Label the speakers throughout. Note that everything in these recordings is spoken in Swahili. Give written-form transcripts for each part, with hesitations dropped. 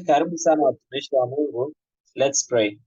Speaker 1: Karibu sana watumishi wa Mungu. Let's pray.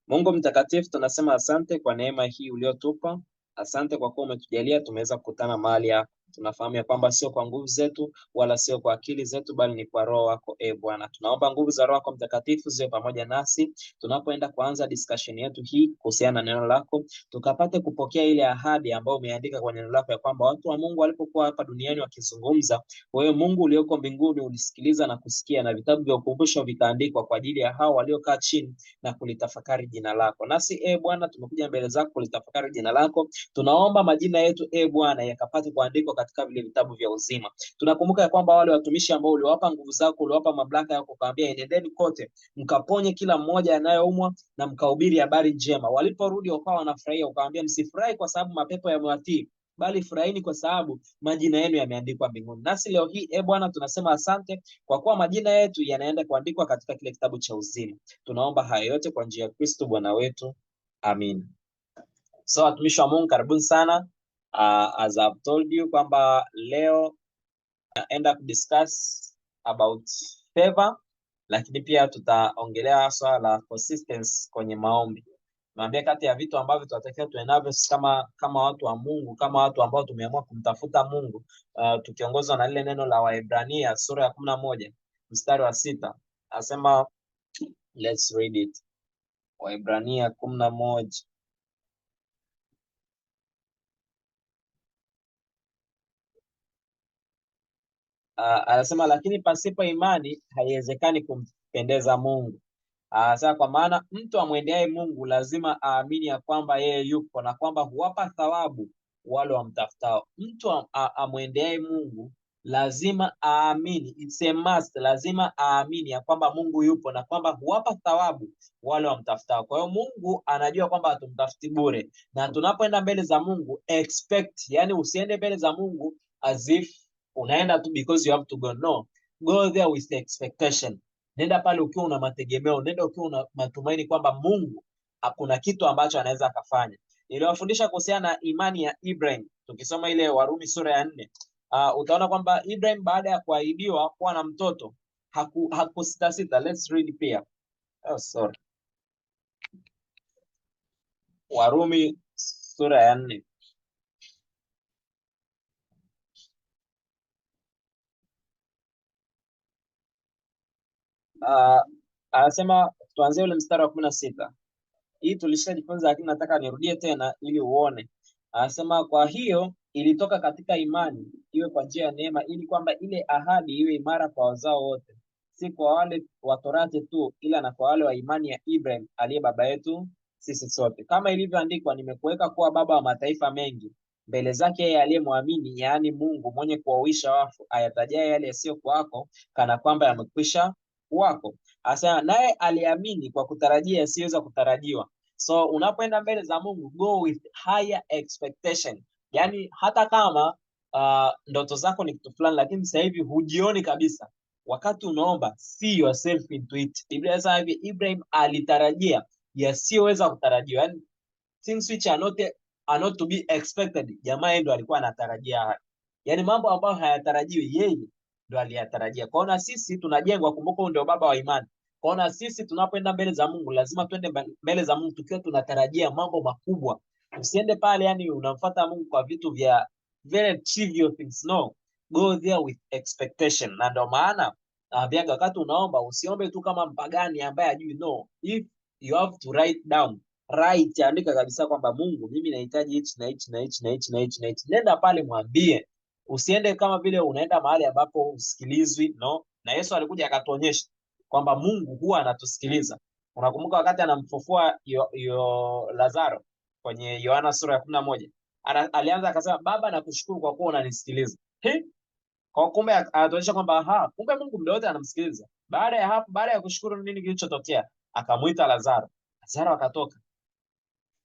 Speaker 1: Mungu mtakatifu, tunasema asante kwa neema hii uliotupa. Asante kwa kuwa umetujalia tumeweza kukutana mahali hapa. Tunafahamu ya kwamba sio kwa nguvu zetu wala sio kwa akili zetu, bali ni kwa Roho wako, e Bwana. Tunaomba nguvu za Roho wako Mtakatifu ziwe pamoja nasi tunapoenda kuanza discussion yetu hii kuhusiana na neno lako, tukapate kupokea ile ahadi ambayo umeandika kwenye neno lako ya kwamba watu wa Mungu walipokuwa hapa duniani wakizungumza, wewe Mungu ulioko mbinguni ulisikiliza na kusikia, na vitabu vya ukumbusho vikaandikwa kwa ajili ya hao waliokaa chini na kulitafakari jina lako. Nasi e Bwana, tumekuja mbele zako kulitafakari jina lako. Tunaomba majina yetu e Bwana yakapate kuandikwa katika vile vitabu vya uzima. Tunakumbuka ya kwamba wale watumishi ambao uliwapa nguvu zako, uliwapa mamlaka yako, ukawaambia enendeni kote mkaponye kila mmoja anayeumwa na mkahubiri habari njema. Waliporudi wakawa wanafurahia, ukawaambia msifurahi kwa sababu mapepo yamewatii, bali furahini kwa sababu majina yenu yameandikwa mbinguni. Nasi leo hii e Bwana tunasema asante kwa kuwa majina yetu yanaenda kuandikwa katika kile kitabu cha uzima. Tunaomba haya yote kwa njia ya Kristo Bwana wetu, amin. So watumishi wa Mungu, karibuni sana. As I've told you kwamba leo naenda kudiscuss about favor, lakini pia tutaongelea swala la consistency kwenye maombi. Naambia kati ya vitu ambavyo tunatakiwa tuwe navyo sisi kama watu wa Mungu, kama watu ambao tumeamua kumtafuta Mungu, tukiongozwa na lile neno la Waebrania sura ya 11 mstari wa 6, asema, let's read it. Waebrania 11. Anasema lakini pasipo imani haiwezekani kumpendeza Mungu. Sasa kwa maana mtu amwendeaye Mungu lazima aamini ya kwamba yeye yupo na kwamba huwapa thawabu wale wamtafutao. Mtu amwendeaye Mungu lazima aamini, it's a must, lazima aamini ya kwamba Mungu yupo na kwamba huwapa thawabu wale wamtafutao. Kwa hiyo Mungu anajua kwamba hatumtafuti bure, na tunapoenda mbele za Mungu expect, yani usiende mbele za Mungu as if unaenda tu because you have to go. No, go there with the expectation. Nenda pale ukiwa una mategemeo, nenda ukiwa una matumaini kwamba Mungu kuna kitu ambacho anaweza akafanya. Niliwafundisha kuhusiana na imani ya Ibrahim, tukisoma ile Warumi sura ya 4. Utaona kwamba Ibrahim baada ya kuahidiwa kuwa na mtoto hakusitasita. Let's read pia. Oh, sorry. Warumi sura ya 4. Anasema tuanzie ule mstari wa 16. Hii tulishajifunza lakini nataka nirudie tena ili uone. Anasema kwa hiyo ilitoka katika imani iwe kwa njia ya neema, ili kwamba ile ahadi iwe imara kwa wazao wote, si kwa wale wa Torati tu, ila na kwa wale wa imani ya Ibrahim aliye baba yetu sisi sote. Kama ilivyoandikwa, nimekuweka kuwa baba wa mataifa mengi mbele zake yeye aliyemwamini, yaani Mungu mwenye kuwahuisha wafu, ayatajaye yale yasiyokuwako kana kwamba yamekwisha wako. Asa naye aliamini kwa kutarajia yasiyoweza kutarajiwa. So unapoenda mbele za Mungu, go with higher expectation. Yani hata kama ndoto zako ni kitu fulani, lakini sasa hivi hujioni kabisa, wakati unaomba see yourself into it. Biblia inasema hivi, Ibrahim alitarajia yasiyoweza kutarajiwa, yani things which are not to be expected. Jamaa yeye ndo alikuwa anatarajia hayo, yani mambo ambayo hayatarajiwi yeye ndo aliyatarajia. Kwa hiyo sisi tunajengwa, kumbuka huyu ndio baba wa imani. Kwa hiyo sisi tunapoenda mbele za Mungu lazima tuende mbele za Mungu tukiwa tunatarajia mambo makubwa. Usiende pale yani unamfuata Mungu kwa vitu vya very trivial things. No, go there with expectation. Na ndio maana naambiaga wakati unaomba usiombe tu kama mpagani ambaye hajui. No, if you have to write down, write, andika kabisa kwamba Mungu, mimi nahitaji hichi na hichi na hichi na hichi na hichi na hichi. Nenda pale mwambie. Usiende kama vile unaenda mahali ambapo usikilizwi, no. Na Yesu alikuja akatuonyesha kwamba Mungu huwa anatusikiliza. Unakumbuka wakati anamfufua Lazaro kwenye Yohana sura ya 11, alianza akasema, Baba nakushukuru kwa kuwa unanisikiliza. Kwa kumbe anatuonyesha kwamba aha, kumbe Mungu muda wote anamsikiliza. Baada ya hapo, baada ya kushukuru, nini kilichotokea? Akamuita Lazaro. Lazaro akatoka,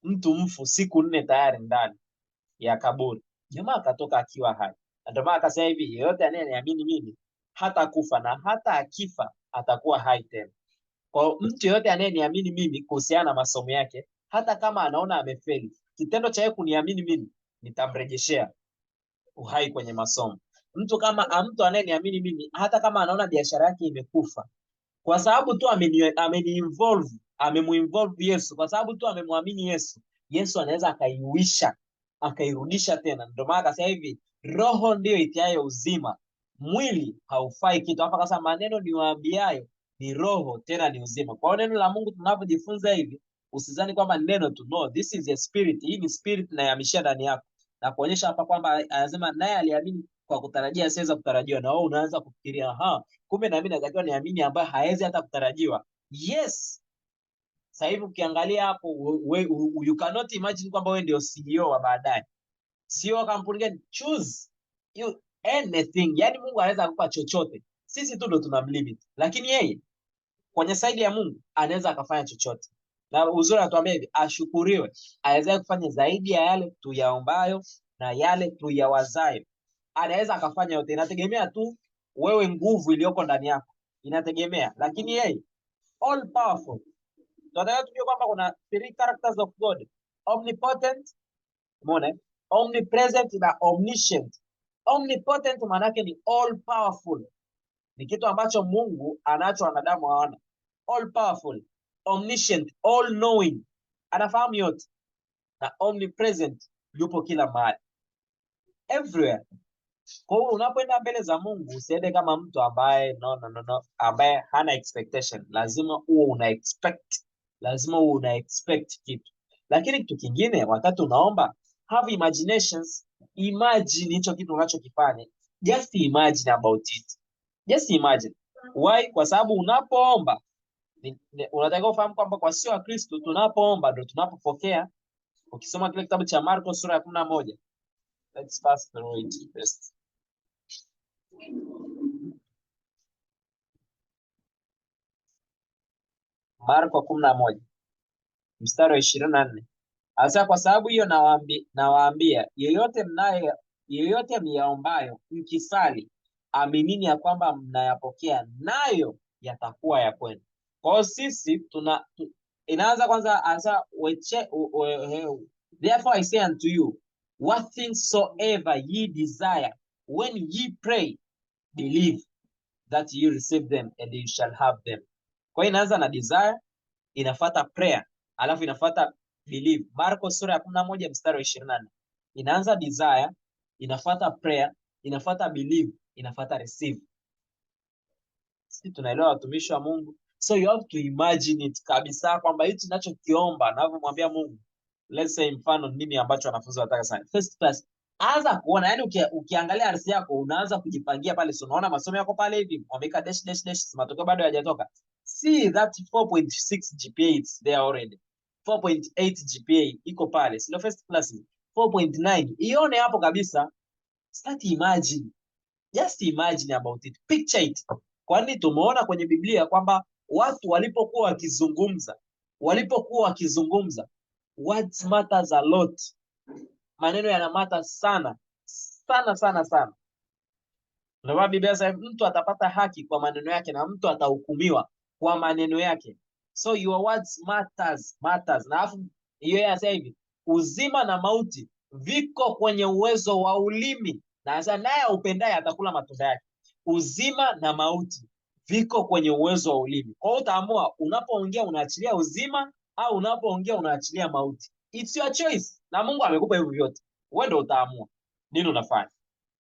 Speaker 1: mtu mfu siku 4 tayari ndani ya kaburi. Jamaa akatoka akiwa hai. Ndio maana akasema hivi, yeyote anayeniamini mimi hata kufa, na hata akifa atakuwa hai tena. Kwa mtu yeyote anayeniamini mimi kuhusiana na masomo yake, hata kama anaona amefeli, kitendo cha yeye kuniamini mimi nitamrejeshea uhai kwenye masomo. Mtu kama mtu anayeniamini mimi, hata kama anaona biashara yake imekufa, Kwa sababu tu ameni involve, amemuinvolve Yesu, kwa sababu tu amemwamini Yesu, Yesu anaweza akaiuisha, akairudisha tena. Ndio maana akasema hivi, roho ndiyo itiayo uzima, mwili haufai kitu. Hapa akasema maneno niwaambiayo ni roho tena ni uzima. Kwa hiyo neno la Mungu tunavyojifunza hivi, usizani kwamba ni neno tu. No, this is a spirit. Hii ni spirit inayohamishia ndani yako na kuonyesha hapa kwamba anasema naye aliamini kwa kutarajia asiweza kutarajiwa, na wewe unaanza kufikiria, aha, kumbe na mimi natakiwa niamini ambaye hawezi hata kutarajiwa. Yes, sasa hivi ukiangalia hapo you cannot imagine kwamba wewe ndio CEO wa baadaye. CEO wa kampuni gani? Choose you anything. Yani Mungu anaweza kukupa chochote. Sisi tu ndo tunamlimit. Lakini yeye kwenye side ya Mungu anaweza akafanya chochote. Na uzuri anatuambia hivi, ashukuriwe aweza kufanya zaidi ya yale tuyaombayo na yale tuyawazayo. Anaweza akafanya yote, inategemea tu wewe, nguvu iliyoko ndani yako inategemea, lakini yeye all powerful. Tunataka tujue kwamba kuna three characters of God: omnipotent, umeona, eh? Omnipresent na omniscient. Omnipotent maana yake ni all powerful, ni kitu ambacho Mungu anacho wanadamu hawana. All powerful, omniscient, all knowing, anafahamu yote, na omnipresent, yupo kila mahali, everywhere. Kwa hiyo unapoenda mbele za Mungu usiende kama mtu ambaye no, no, no, no, ambaye hana expectation. Lazima uwe una expect, lazima uwe una expect kitu. Lakini kitu kingine, wakati unaomba, have imaginations. Imagine hicho kitu unachokifanya, just imagine about it, just imagine. Why? Kwa sababu unapoomba unatakiwa ufahamu kwamba kwa sio Wakristo tunapoomba ndo tunapopokea. Ukisoma kile kitabu cha Marko sura ya 11, let's pass through it first. Marko 11 mstari wa 24 Hasa kwa sababu hiyo nawaambia, yeyote myaombayo mkisali, aminini ya kwamba mnayapokea, nayo yatakuwa ya kwenu. Kwa hiyo sisi inaanza kwanza hasa weche, therefore I say unto you, what things soever ye desire, when ye pray, believe that you receive them and you shall have them. Kwa hiyo inaanza na desire, inafuata prayer, alafu inafuata believe. Marko sura ya 11 mstari wa 24. Inaanza desire, inafuata prayer, inafuata believe, inafuata receive. Sisi tunaelewa watumishi wa Mungu. So you have to imagine it kabisa kwamba hichi ninachokiomba navyomwambia Mungu. Let's say mfano nini ambacho wanafunzi wanataka sana. First class. Anza kuona, yani ukiangalia RC yako unaanza kujipangia pale, so unaona masomo yako pale hivi, wameweka dash dash dash, matokeo bado hayajatoka. See that 4.6 GPA, it's there already. 4.8 GPA iko pale, si ndio first class? 4.9 ione hapo kabisa. Start imagine. Just imagine about it. Picture it. Kwani tumeona kwenye Biblia kwamba watu walipokuwa wakizungumza, words matters a lot. Maneno yana matter sana sana sana sana. Ndio maana Biblia inasema mtu atapata haki kwa maneno yake na mtu atahukumiwa kwa maneno yake. So your words matters, matters. Na alafu hiyo yasema hivi, uzima na mauti viko kwenye uwezo wa ulimi, na sasa naye upendaye atakula matunda yake. Uzima na mauti viko kwenye uwezo wa ulimi. Kwa hiyo utaamua unapoongea unaachilia uzima au unapoongea unaachilia mauti. It's your choice. Na Mungu amekupa hivyo vyote. Wewe ndio utaamua nini unafanya.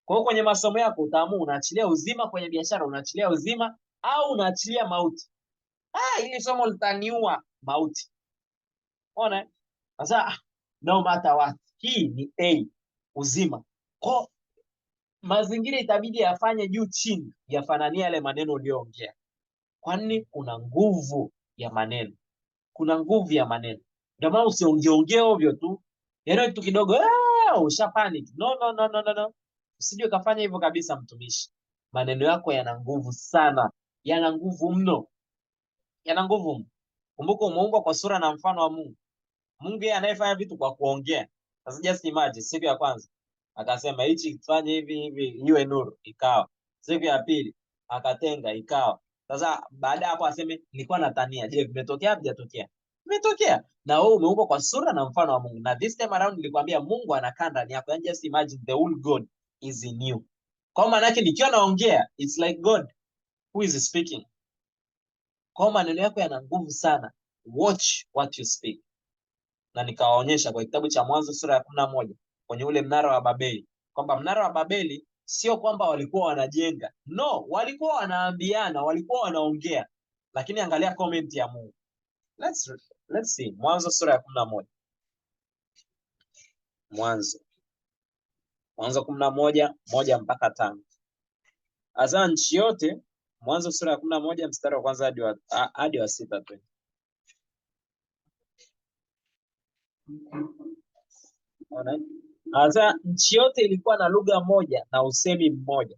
Speaker 1: Kwa hiyo kwenye masomo yako utaamua unaachilia uzima, kwenye biashara unaachilia uzima au unaachilia mauti. Ah, hili somo litaniua, mauti. Ona? Sasa no matter what, hii ni A, uzima. Kwa mazingira itabidi yafanye juu chini, yafananie yale maneno uliyoongea. Kwani kuna nguvu ya maneno, kuna nguvu ya maneno. Ndio maana usiongeongee ovyo tu, yaani kitu kidogo usha panic. No, no, no, no, no, no. Usije ukafanya hivyo kabisa, mtumishi. Maneno yako yana nguvu sana, yana nguvu mno, yana nguvu mno. Kumbuka umeumbwa kwa sura na mfano wa Mungu. Mungu yeye anayefanya vitu kwa kuongea. Sasa just imagine, siku ya kwanza akasema hichi fanye hivi hivi, iwe nuru, ikawa. Siku ya pili akatenga, ikawa. Sasa baada ya hapo aseme nilikuwa natania. Je, vimetokea havijatokea? Vimetokea. Na wewe umeumbwa kwa sura na mfano wa Mungu. Na this time around nilikwambia Mungu anakaa ndani yako. And just imagine the whole God is in you. Kwa maana yake nikiwa naongea, it's like God who is speaking. Kwa hiyo maneno yako yana nguvu sana. Watch what you speak. Na nikawaonyesha kwa kitabu cha Mwanzo sura ya 11 kwenye ule mnara wa Babeli kwamba mnara wa Babeli sio kwamba walikuwa wanajenga, no, walikuwa wanaambiana, walikuwa wanaongea. Lakini angalia comment ya Mungu. Let's see. Mwanzo sura ya 11. Mwanzo 11:1 mpaka 5. Hasa nchi yote, Mwanzo sura ya 11 mstari wa kwanza hadi wa 6 tu. Hasa nchi yote ilikuwa na lugha moja na usemi mmoja.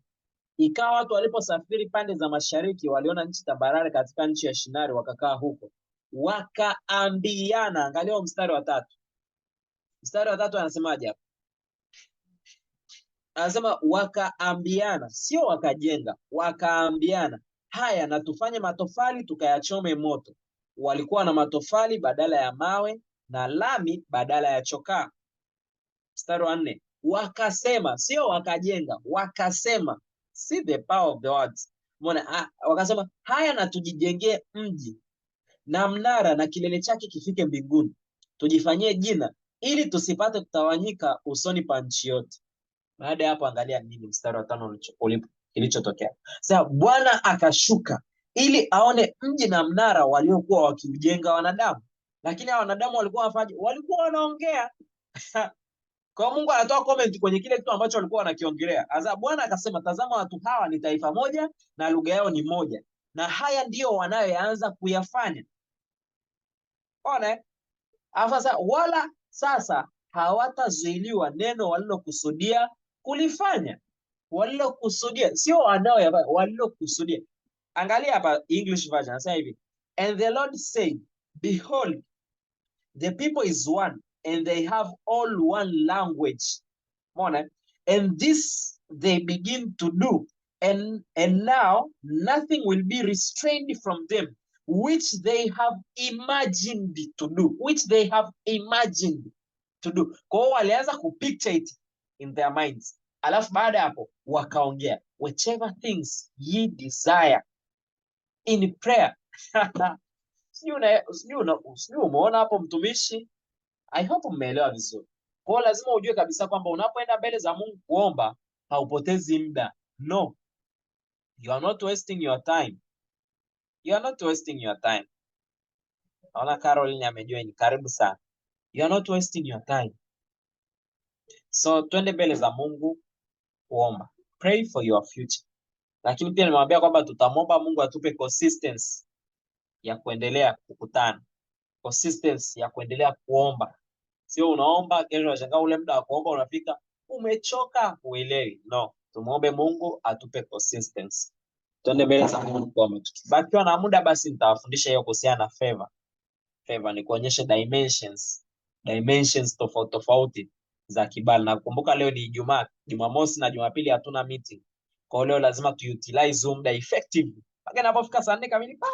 Speaker 1: Ikawa watu waliposafiri pande za mashariki waliona nchi tambarare katika nchi ya Shinari, wakakaa huko. Wakaambiana, angalia mstari wa 3. Mstari wa 3 anasemaje hapa? Anasema wakaambiana, sio wakajenga, wakaambiana, haya na tufanye matofali tukayachome moto. Walikuwa na matofali badala ya mawe na lami badala ya chokaa. Mstari wa 4, wakasema, sio wakajenga, wakasema. See the power of the words. Umeona? Wakasema haya na tujijengee mji na mnara na kilele chake kifike mbinguni, tujifanyie jina ili tusipate kutawanyika usoni pa nchi yote. Baada ya hapo, angalia nini mstari wa 5 kilichotokea. Sasa Bwana akashuka ili aone mji na mnara waliokuwa wakiujenga wanadamu. Lakini hao wanadamu walikuwa wafaje? Walikuwa wanaongea. Kwa Mungu anatoa comment kwenye kile kitu ambacho walikuwa wanakiongelea. Sasa Bwana akasema, tazama watu hawa ni taifa moja na lugha yao ni moja, na haya ndiyo wanayoanza kuyafanya. Ona? Sasa wala sasa hawatazuiliwa neno walilokusudia kulifanya. Walilokusudia, sio wanaoyafanya, walilokusudia. Angalia hapa English version, anasema hivi, and the Lord said, behold, the people is one and they have all one language. Umeona? And this they begin to do, and now nothing will be restrained from them which they have imagined to do, which they have imagined to do. Kwa hiyo walianza kupicture it in their minds. Alafu baada ya hapo wakaongea, whichever things ye desire in prayer. Sijui umeona hapo mtumishi? I hope mmeelewa vizuri. Kwa hiyo lazima ujue kabisa kwamba unapoenda mbele za Mungu kuomba haupotezi muda. No. You are not wasting your time. You are not wasting your time. Naona Caroline amejoin, karibu sana. You are not wasting your time. So twende mbele za Mungu kuomba. Pray for your future. Lakini pia nimewambia kwamba tutamwomba Mungu atupe consistency ya kuendelea kukutana. Consistency ya kuendelea kuomba. Sio unaomba kesho unashangaa ule muda wa kuomba unafika umechoka, huelewi. No, tumuombe Mungu atupe consistency. Twende mbele za Mungu kuomba. Tukibakiwa na muda basi nitawafundisha hiyo kuhusiana na favor. Favor ni kuonyesha dimensions, dimensions tofauti tofauti za kibali. Na kumbuka leo ni Ijumaa, Jumamosi na Jumapili hatuna meeting. Kwa hiyo leo lazima tu utilize muda effectively. Mpaka inapofika saa 4 kamili pa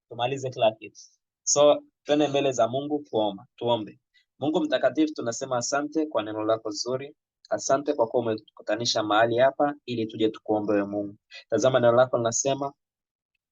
Speaker 1: tumalize kila kitu. So twende mbele za Mungu kuomba. Tuombe. Mungu mtakatifu, tunasema asante kwa neno lako zuri. Asante kwa kuwa umetukutanisha mahali hapa ili tuje tukuombe wewe Mungu. Tazama neno lako linasema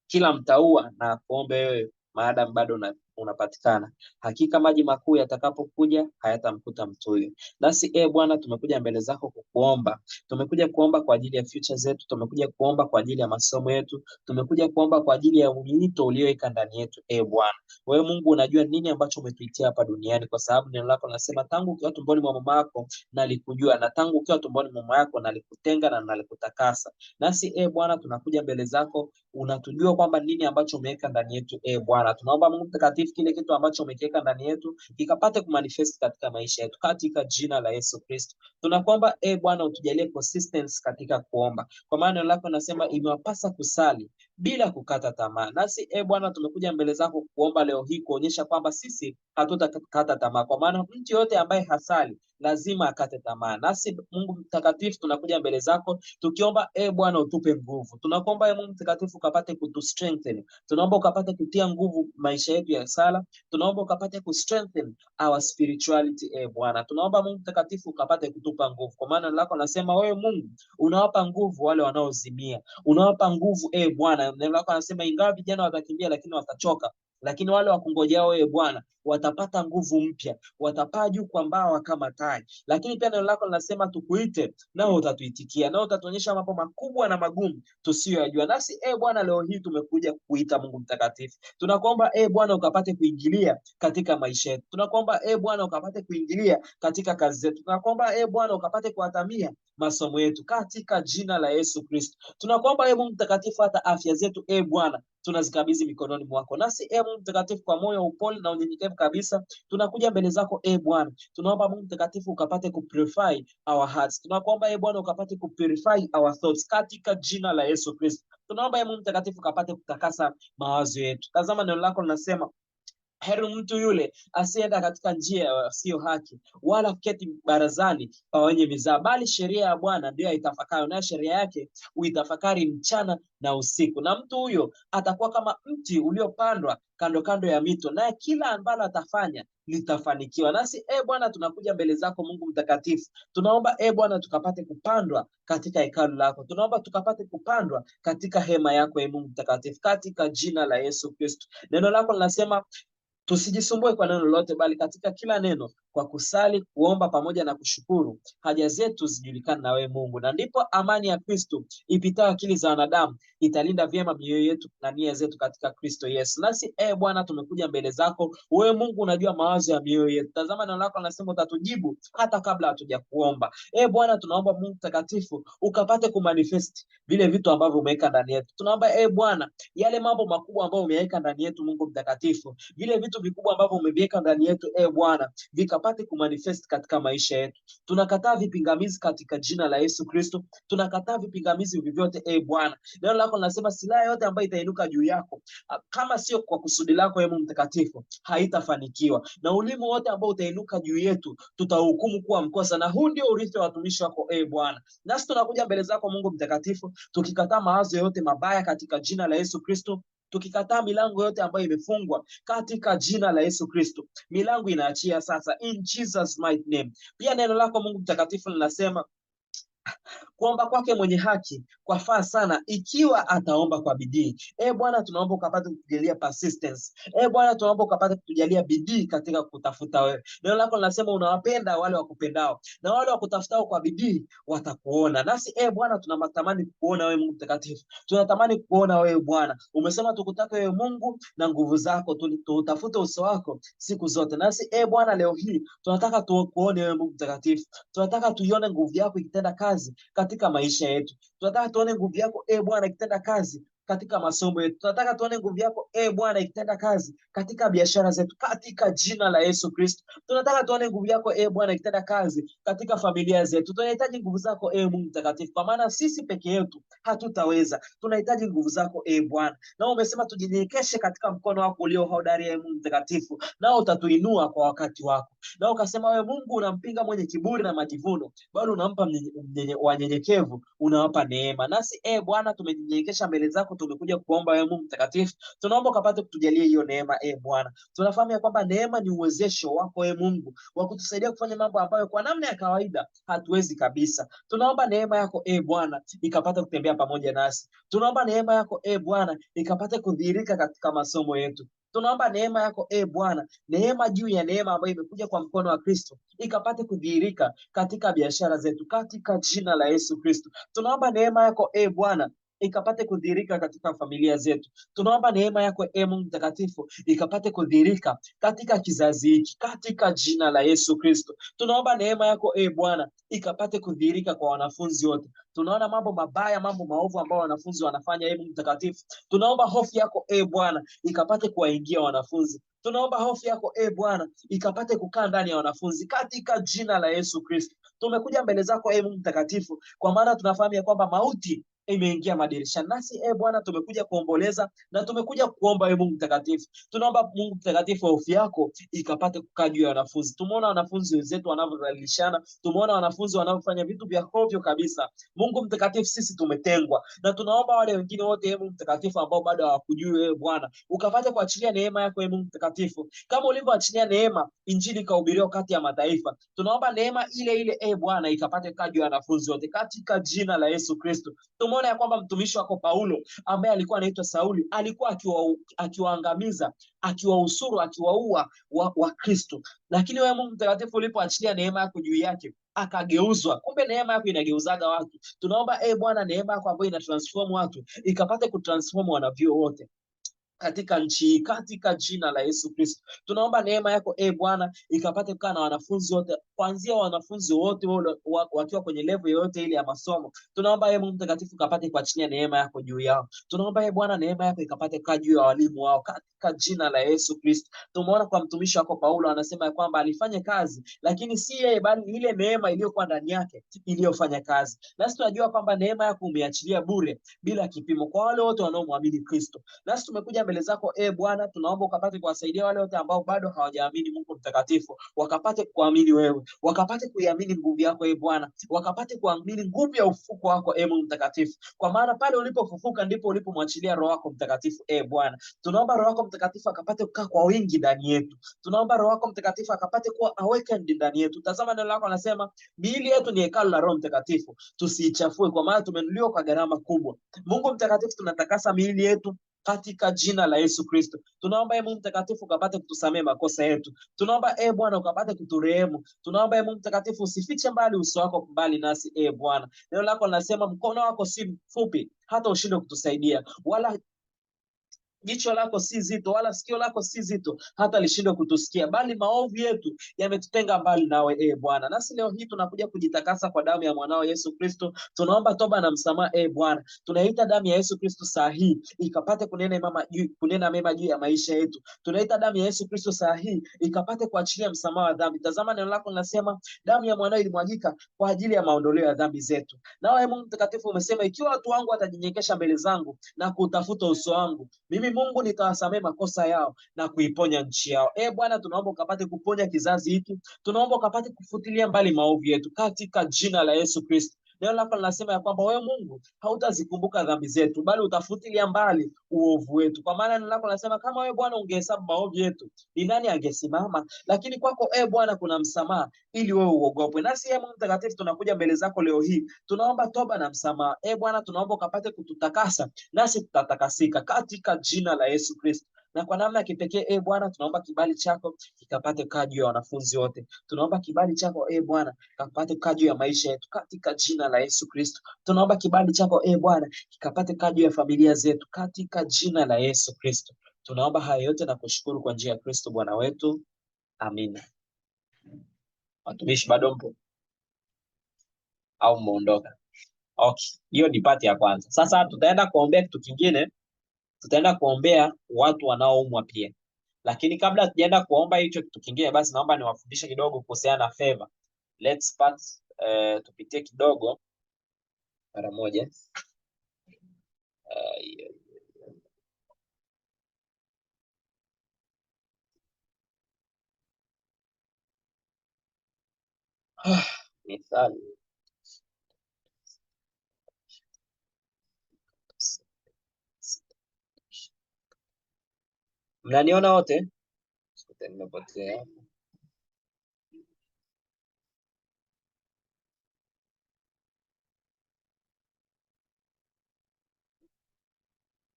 Speaker 1: kila mtaua na akuombe wewe maadamu bado unapatikana. Hakika maji makuu yatakapokuja hayatamkuta mtu huyo. Nasi e Bwana, tumekuja mbele zako kukuomba. Tumekuja kuomba kwa ajili ya future zetu, tumekuja kuomba kwa ajili ya masomo yetu, tumekuja kuomba kwa ajili ya wito ulioweka ndani yetu. E Bwana, wewe Mungu unajua nini ambacho umetuitia hapa duniani, kwa sababu neno lako linasema tangu ukiwa tumboni mwa mama yako nalikujua, na tangu ukiwa tumboni mwa mama yako nalikutenga na nalikutakasa. Nasi e Bwana, tunakuja mbele zako, unatujua kwamba nini ambacho umeweka ndani yetu. E Bwana, tunaomba Mungu mtakatifu kile kitu ambacho umekiweka ndani yetu kikapate kumanifest katika maisha yetu, katika jina la Yesu Kristo. Tunakuomba e Bwana, utujalie consistency katika kuomba, kwa maana neno lako nasema imewapasa kusali bila kukata tamaa. Nasi e Bwana, tumekuja mbele zako kuomba leo hii kuonyesha kwamba sisi hatutakata tamaa, kwa maana mtu yote ambaye hasali lazima akate tamaa. Nasi Mungu mtakatifu, tunakuja mbele zako tukiomba, e Bwana, utupe nguvu. Tunakuomba e Mungu mtakatifu, ukapate kutu strengthen. Tunaomba ukapate kutia nguvu maisha yetu ya sala. Tunaomba ukapate ku strengthen our spirituality, e Bwana. Tunaomba Mungu mtakatifu ukapate kutupa nguvu, kwa maana lako nasema wewe Mungu unawapa nguvu wale wanaozimia, unawapa nguvu e Bwana. Neno lako anasema ingawa vijana watakimbia, lakini watachoka, lakini wale wakungojao wewe Bwana watapata nguvu mpya, watapaa juu kwa mbawa kama tai. Lakini pia neno lako linasema tukuite, nao utatuitikia, nao utatuonyesha mambo makubwa na magumu tusiyoyajua. Nasi e Bwana, leo hii tumekuja kuita Mungu mtakatifu, tunakuomba e Bwana ukapate kuingilia katika maisha yetu, tunakuomba e Bwana ukapate kuingilia katika kazi zetu, tunakuomba e Bwana ukapate kuatamia masomo yetu katika jina la Yesu Kristo. Tunakuomba e Mungu mtakatifu, hata afya zetu e Bwana tunazikabidhi mikononi mwako. Nasi e Mungu mtakatifu, kwa moyo upole na unyenyekevu kabisa tunakuja mbele zako e Bwana. Tunaomba Mungu mtakatifu ukapate kupurify our hearts. Tunakuomba e Bwana ukapate kupurify our thoughts katika jina la Yesu Kristo. Tunaomba e Mungu mtakatifu ukapate kutakasa mawazo yetu. Tazama neno lako linasema heri mtu yule asiyeenda katika njia siyo haki, wala kuketi barazani pa wenye mizaa, bali sheria ya Bwana ndiyo aitafakari, nayo sheria yake uitafakari mchana na usiku. Na mtu huyo atakuwa kama mti uliopandwa kando kando ya mito, naye kila ambalo atafanya litafanikiwa. Nasi e Bwana, tunakuja mbele zako Mungu mtakatifu, tunaomba e Bwana tukapate kupandwa katika hekalu lako, tunaomba tukapate kupandwa katika hema yako e Mungu mtakatifu, katika jina la Yesu Kristo. Neno lako linasema tusijisumbue kwa neno lolote, bali katika kila neno kwa kusali, kuomba pamoja na kushukuru, haja zetu zijulikane na wewe Mungu. Na ndipo amani ya Kristo ipitayo akili za wanadamu italinda vyema mioyo yetu na nia zetu katika Kristo Yesu. Nasi e Bwana, tumekuja mbele zako. Wewe Mungu unajua mawazo ya mioyo yetu. Tazama neno lako linasema utatujibu hata kabla hatuja kuomba. E Bwana, tunaomba Mungu mtakatifu ukapate kumanifest vile vitu ambavyo umeweka ndani yetu. Tunaomba e Bwana, yale mambo makubwa ambayo umeweka ndani yetu Mungu mtakatifu, vile vitu vikubwa ambavyo umeviweka ndani yetu e Bwana, vikapate kumanifest katika maisha yetu. Tunakataa vipingamizi katika jina la Yesu Kristo. Tunakataa vipingamizi vyovyote e Bwana. Neno lako linasema silaha yote ambayo itainuka juu yako kama sio kwa kusudi lako e Mungu mtakatifu haitafanikiwa, na ulimi wote ambao utainuka juu yetu tutahukumu kuwa mkosa, na huu ndio urithi wa watumishi wako e Bwana. Nasi tunakuja mbele zako Mungu mtakatifu, tukikataa mawazo yote mabaya katika jina la Yesu Kristo, tukikataa milango yote ambayo imefungwa katika jina la Yesu Kristo. Milango inaachia sasa in Jesus mighty name. Pia neno lako Mungu mtakatifu linasema kuomba kwake mwenye haki kwafaa sana ikiwa ataomba kwa bidii. E Bwana, tunaomba ukapate kutujalia persistence. E Bwana, tunaomba ukapate kutujalia bidii katika kutafuta wewe. Neno lako linasema unawapenda wale wakupendao na wale wakutafutao kwa bidii watakuona. Nasi e Bwana, tunatamani kukuona wewe Mungu mtakatifu, tunatamani kukuona wewe Bwana. Umesema tukutake wewe Mungu na nguvu zako, tutafute uso wako siku zote. Nasi e Bwana, leo hii tunataka tukuone wewe Mungu mtakatifu, tunataka tuione nguvu yako ikitenda kazi katika maisha yetu. Tunataka tuone nguvu yako e Bwana ikitenda kazi katika masomo yetu. Tunataka tuone nguvu yako e Bwana ikitenda kazi katika biashara zetu, katika jina la Yesu Kristo. Tunataka tuone nguvu yako e Bwana ikitenda kazi katika familia zetu. Tunahitaji nguvu zako e Mungu mtakatifu, kwa maana sisi peke yetu hatutaweza. Tunahitaji nguvu zako e Bwana, na umesema tujinyenyekeshe katika mkono wako ulio hodari e Mungu mtakatifu, nao utatuinua kwa wakati wako. Na ukasema wewe Mungu unampinga mwenye kiburi na majivuno, bali unampa wanyenyekevu, unawapa neema. Nasi e Bwana tumejinyenyekesha mbele zako, tumekuja kuomba wewe Mungu mtakatifu, tunaomba ukapate kutujalia hiyo neema e Bwana. Tunafahamu ya kwamba neema ni uwezesho wako e Mungu wa kutusaidia kufanya mambo ambayo kwa namna ya kawaida hatuwezi kabisa. Tunaomba neema yako e Bwana ikapate kutembea pamoja nasi. Tunaomba neema yako e Bwana ikapate kudhihirika katika masomo yetu. Tunaomba neema yako e Bwana, neema juu ya neema ambayo imekuja kwa mkono wa Kristo ikapate kudhihirika katika biashara zetu, katika jina la Yesu Kristo. Tunaomba neema yako e Bwana ikapate kudhihirika katika familia zetu. Tunaomba neema yako e Mungu mtakatifu ikapate kudhihirika katika kizazi hiki, katika jina la Yesu Kristo. Tunaomba neema yako e Bwana ikapate kudhihirika kwa wanafunzi wote. Tunaona mambo mabaya, mambo maovu ambao wanafunzi wanafanya, e Mungu mtakatifu. Tunaomba hofu yako e Bwana ikapate kuwaingia wanafunzi. Tunaomba hofu yako e Bwana ikapate kukaa ndani ya wanafunzi katika jina la Yesu Kristo. Tumekuja mbele zako e Mungu mtakatifu, kwa maana tunafahamu ya kwamba mauti imeingia madirishani. Nasi e Bwana, tumekuja kuomboleza na tumekuja kuomba e Mungu mtakatifu. Tunaomba Mungu mtakatifu, hofu yako ikapate kukaa juu ya wanafunzi. Tumeona wanafunzi wenzetu wanavyodhalilishana, tumeona wanafunzi wanavyofanya vitu vya hovyo kabisa. Mungu mtakatifu, sisi tumetengwa, na tunaomba wale wengine wote, e Mungu mtakatifu, ambao bado hawakujui wewe Bwana, ukapate kuachilia neema yako e Mungu mtakatifu, kama ulivyoachilia neema injili ikahubiriwa kati ya mataifa. Tunaomba neema ile ile e Bwana ikapate kukaa juu ya wanafunzi wote katika jina la Yesu Kristo. Tumeona ya kwamba mtumishi wako Paulo ambaye alikuwa anaitwa Sauli alikuwa akiwaangamiza, akiwahusuru, akiwaua wa Kristo, lakini wewe Mungu mtakatifu ulipoachilia neema yako juu yake akageuzwa. Kumbe neema yako inageuzaga watu. Tunaomba e Bwana, neema yako ambayo inatransform watu ikapate kutransform wanavyuo wote katika nchi hii, katika jina la Yesu Kristo. Tunaomba neema yako e Bwana ikapate kukaa na wanafunzi wote, kuanzia wanafunzi wote wakiwa kwenye level yoyote ile ya masomo. Tunaomba e Mungu mtakatifu ikapate kuachilia neema yako juu yao. Tunaomba e Bwana neema yako ikapate kukaa juu ya walimu wao katika jina la Yesu Kristo. Tumeona kwa mtumishi wako Paulo anasema ya kwamba alifanya kazi, lakini si yeye bali ile neema iliyokuwa ndani yake iliyofanya kazi. Nasi tunajua kwamba neema yako umeachilia bure bila kipimo kwa wale wote wanaomwamini Kristo. Nasi tumekuja mbele zako e Bwana, tunaomba ukapate kuwasaidia wale wote ambao bado hawajaamini Mungu mtakatifu, wakapate kuamini wewe, wakapate kuiamini nguvu yako e Bwana, wakapate kuamini nguvu ya ufufuko wako e Mungu mtakatifu, kwa maana pale ulipofufuka ndipo ulipomwachilia Roho wako Mtakatifu e Bwana. Tunaomba Roho wako Mtakatifu akapate kukaa kwa wingi ndani yetu. Tunaomba Roho wako Mtakatifu akapate kuwa awakened ndani yetu. Tazama neno lako anasema miili yetu ni hekalu la Roho Mtakatifu, tusiichafue, kwa maana tumenunuliwa kwa gharama kubwa. Mungu mtakatifu, tunatakasa miili yetu katika jina la Yesu Kristo. Tunaomba e Mungu mtakatifu ukapate kutusamehe makosa yetu. Tunaomba e Bwana ukapate kuturehemu. Tunaomba e Mungu mtakatifu usifiche mbali uso wako mbali nasi e Bwana. Neno lako linasema mkono wako si mfupi hata ushindwe kutusaidia, wala jicho lako si zito, wala sikio lako si zito hata lishindwe kutusikia, bali maovu yetu yametutenga mbali nawe e Bwana. Nasi leo hii tunakuja kujitakasa kwa damu ya mwanao Yesu Kristo. Tunaomba toba na msamaha e Bwana. Tunaita damu ya Yesu Kristo saa hii ikapate kunena mema juu ya maisha yetu. Tunaita damu ya Yesu Kristo saa hii ikapate kuachilia msamaha wa dhambi. Tazama neno lako linasema damu ya mwanao ilimwagika kwa ajili ya maondoleo ya dhambi zetu. Nawe Mungu mtakatifu umesema ikiwa watu wangu watajinyenyekesha mbele zangu na kutafuta uso wangu, mimi Mungu nitawasamehe makosa yao na kuiponya nchi yao. E Bwana, tunaomba ukapate kuponya kizazi hiki. Tunaomba ukapate kufutilia mbali maovu yetu katika jina la Yesu Kristo. Neno lako linasema ya kwamba wewe Mungu hautazikumbuka dhambi zetu, bali utafutilia mbali uovu wetu. Kwa maana neno lako linasema kama wewe Bwana ungehesabu maovu yetu, ni nani angesimama? Lakini kwako e Bwana kuna msamaha ili wewe uogopwe. Nasi e Mungu mtakatifu tunakuja mbele zako leo hii, tunaomba toba na msamaha. E Bwana, tunaomba ukapate kututakasa, nasi tutatakasika katika jina la Yesu Kristo. Na kwa namna ya kipekee e Bwana, tunaomba kibali chako kikapate kukaa juu ya wanafunzi wote. Tunaomba kibali chako e Bwana kikapate kukaa juu ya maisha yetu katika jina la Yesu Kristo. Tunaomba kibali chako e Bwana kikapate kukaa juu ya familia zetu katika jina la Yesu Kristo. Tunaomba haya yote na kushukuru kwa njia ya Kristo Bwana wetu. Amina. Watumishi bado mpo au mmeondoka? Okay, hiyo ni part ya kwanza. Sasa tutaenda kuombea kitu kingine. Tutaenda kuombea watu wanaoumwa pia. Lakini kabla tujaenda kuomba hicho kitu kingine, basi naomba niwafundishe kidogo kuhusiana na favor. Let's start, tupitie kidogo mara moja. Mithali. Mnaniona wote? Nimepotea.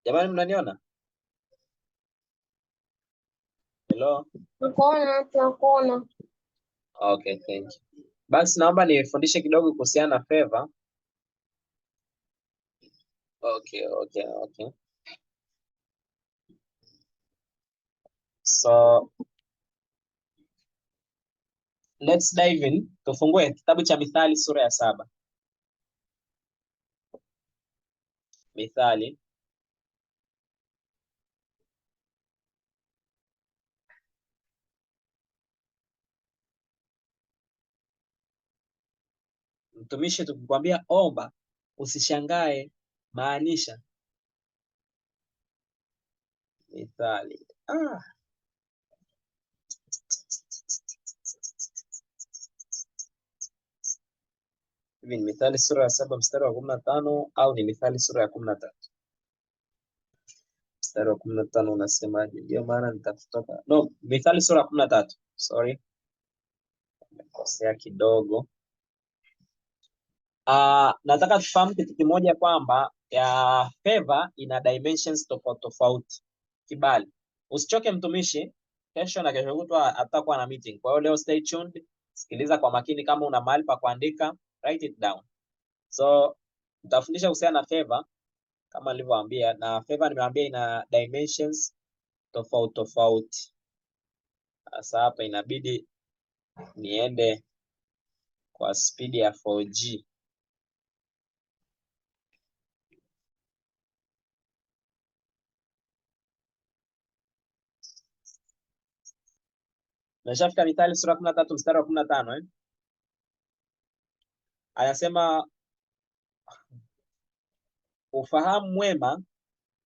Speaker 1: Jamani, mnaniona? Hello?
Speaker 2: Tunakuona.
Speaker 1: Okay, thank you. Basi naomba nifundishe kidogo kuhusiana na favor. Okay. So let's dive in. Tufungue kitabu cha Mithali sura ya 7. Mithali Mtumishi, tukikwambia omba usishangae, Maanisha Mithali. Hivi ni Mithali sura ya 7 mstari wa 15 au ni Mithali sura ya 13? Mstari wa 15 unasemaje? Ndio maana nitakutoka. No, Mithali sura ya 13. Sorry, nimekosea kidogo. Nataka tufahamu kitu kimoja kwamba ya favor ina dimensions tofauti tofauti. Kibali. Usichoke mtumishi, kesho na kesho kutwa atakuwa na meeting. Kwa hiyo leo stay tuned, sikiliza kwa makini, kama una mahali pa kuandika, write it down. So nitafundisha kuhusiana na favor kama nilivyowaambia, na favor nimewaambia ina dimensions tofauti tofauti. Sasa hapa inabidi niende kwa speed ya 4G. Nimeshafika Mithali sura 13 mstari wa 15, eh? Anasema ufahamu mwema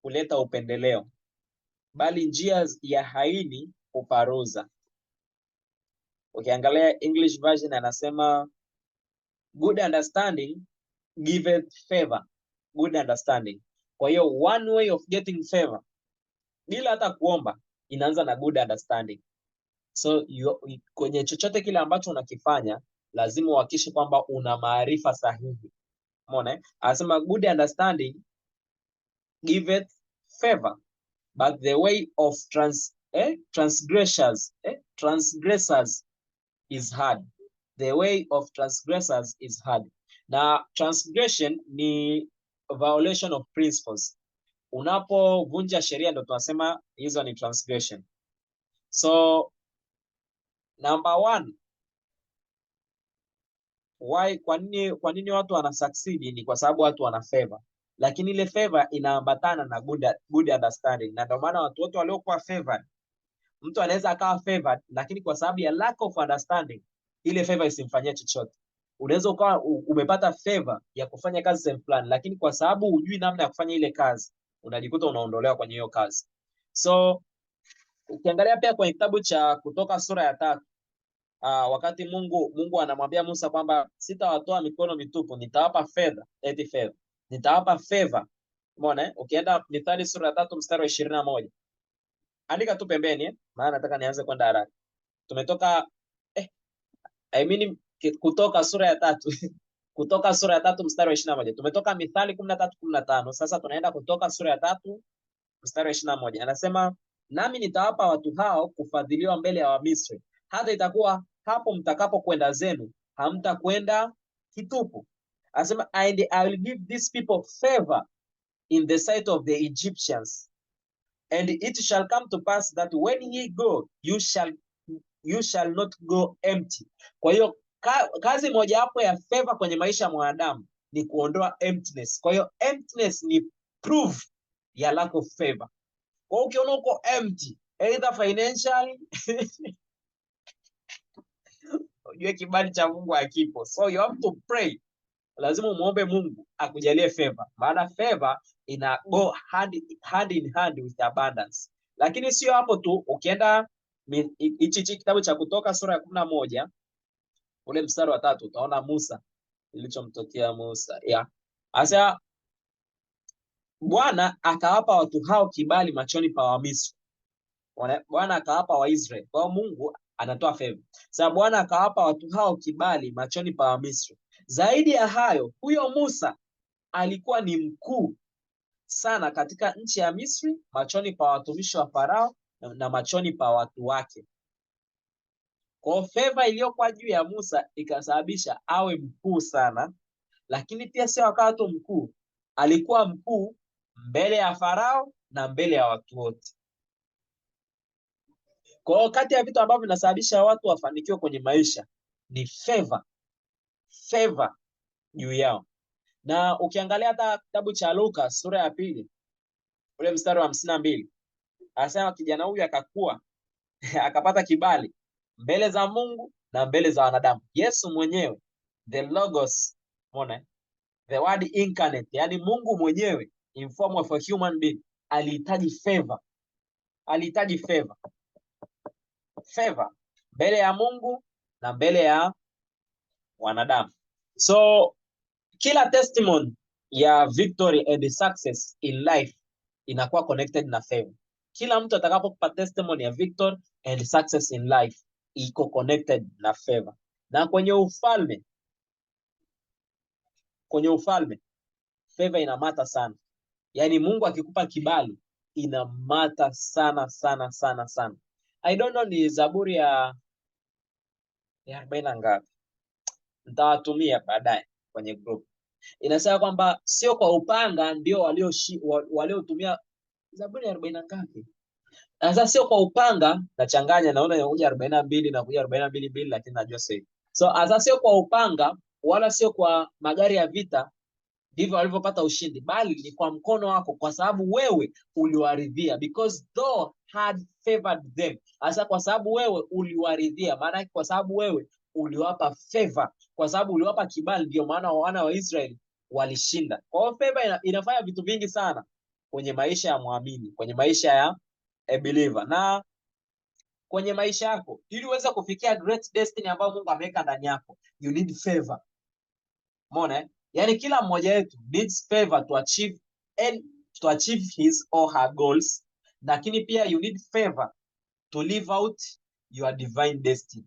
Speaker 1: huleta upendeleo, bali njia ya haini huparuza. Ukiangalia English version anasema good understanding giveth favor. Good understanding. Kwa hiyo one way of getting favor bila hata kuomba inaanza na good understanding. So kwenye chochote kile ambacho unakifanya lazima uhakikishe kwamba una maarifa sahihi. Umeona, eh? Anasema good understanding giveth favor, but the way of transgressors is hard. The way of transgressors is hard. Na transgression ni violation of principles. Unapovunja sheria ndo tunasema hizo ni transgression. So number one, why, kwa nini watu wana succeed? Ni kwa sababu watu wana favor, lakini ile favor inaambatana na good understanding. Na ndio maana watu wote waliokuwa favored, mtu anaweza akawa favored, lakini kwa sababu ya lack of understanding ile favor isimfanyie chochote. Unaweza ukawa umepata favor ya kufanya kazi sehemu fulani, lakini kwa sababu hujui namna ya kufanya ile kazi, unajikuta unaondolewa kwenye hiyo kazi. So ukiangalia pia kwenye kitabu cha Kutoka sura ya 3, wakati Mungu anamwambia Musa kwamba sitawatoa mikono mitupu, nitawapa fedha, eti fedha, nitawapa favor. Umeona, eh? Ukienda Mithali sura ya 3 mstari wa 21. Andika tu pembeni, maana nataka nianze kwenda haraka. Tumetoka Kutoka sura ya 3. Kutoka sura ya 3 mstari wa 21. Tumetoka Mithali 13:15. Sasa tunaenda Kutoka sura ya 3 mstari wa 21. Anasema nami nitawapa watu hao kufadhiliwa mbele ya Wamisri, hata itakuwa hapo mtakapokwenda zenu hamtakwenda kitupu. Anasema and I will give these people favor in the sight of the Egyptians, and it shall come to pass that when ye go you shall not go empty. Kwa hiyo kazi mojawapo ya favor kwenye maisha ya mwanadamu ni kuondoa emptiness. Kwa hiyo emptiness ni proof ya lack of favor. Kwa hiyo ukiona uko empty either financially ujue kibali cha Mungu hakipo. So you have to pray. Lazima umuombe Mungu akujalie favor, maana favor ina go hand in hand with abundance. Lakini sio hapo tu, ukienda hichi kitabu cha Kutoka sura ya 11 ule mstari wa 3 utaona Musa, ilichomtokea Musa. Yeah. Asa Bwana akawapa watu hao kibali machoni pa Wamisri. Bwana akawapa Waisraeli. Kwa hiyo Mungu anatoa favor. Sasa Bwana akawapa watu hao kibali machoni pa Wamisri. Zaidi ya hayo, huyo Musa alikuwa ni mkuu sana katika nchi ya Misri, machoni pa watumishi wa Farao na machoni pa watu wake. Kwa hiyo favor iliyokuwa juu ya Musa ikasababisha awe mkuu sana, lakini pia sio akawa tu mkuu, alikuwa mkuu mbele ya Farao na mbele ya watu wote. Kwa hiyo kati ya vitu ambavyo vinasababisha watu wafanikiwe kwenye maisha ni favor, favor juu yao. Na ukiangalia hata kitabu cha Luka sura ya 2 ule mstari wa 52, anasema kijana huyu akakua akapata kibali mbele za Mungu na mbele za wanadamu. Yesu mwenyewe, the Logos, umeona, The word incarnate, yani Mungu mwenyewe in form of a human being alihitaji favor, alihitaji favor, favor mbele ya Mungu na mbele ya wanadamu. So kila testimony ya victory and success in life inakuwa connected na favor. Kila mtu atakapokupa testimony ya victory and success in life iko connected na favor. Na kwenye ufalme favor ina matter sana. Yaani Mungu akikupa kibali ina matter sana sana sana sana. I don't know ni Zaburi ya 40 na ngapi, nitawatumia baadaye kwenye group. Inasema kwamba sio kwa upanga ndio waliotumia. Zaburi ya 40 na ngapi? Sasa sio kwa upanga, nachanganya, naona inakuja 42 na kuja 42:2, lakini najua sasa. So sasa sio kwa upanga wala sio kwa magari ya vita ndivyo walivyopata ushindi, bali ni kwa mkono wako, kwa sababu wewe uliwaridhia, because thou had favored them. Sasa kwa sababu wewe uliwaridhia, maana yake kwa sababu wewe uliwapa favor, kwa sababu uliwapa kibali, ndio maana wana wa Israeli walishinda. Kwa hiyo favor inafanya vitu vingi sana kwenye maisha ya mwamini, kwenye maisha ya a believer na kwenye maisha yako, ili uweze kufikia great destiny ambayo Mungu ameweka ndani yako, you need favor. Umeona, eh? Yaani kila mmoja wetu needs favor to achieve and to achieve his or her goals, lakini pia you need favor to live out your divine destiny.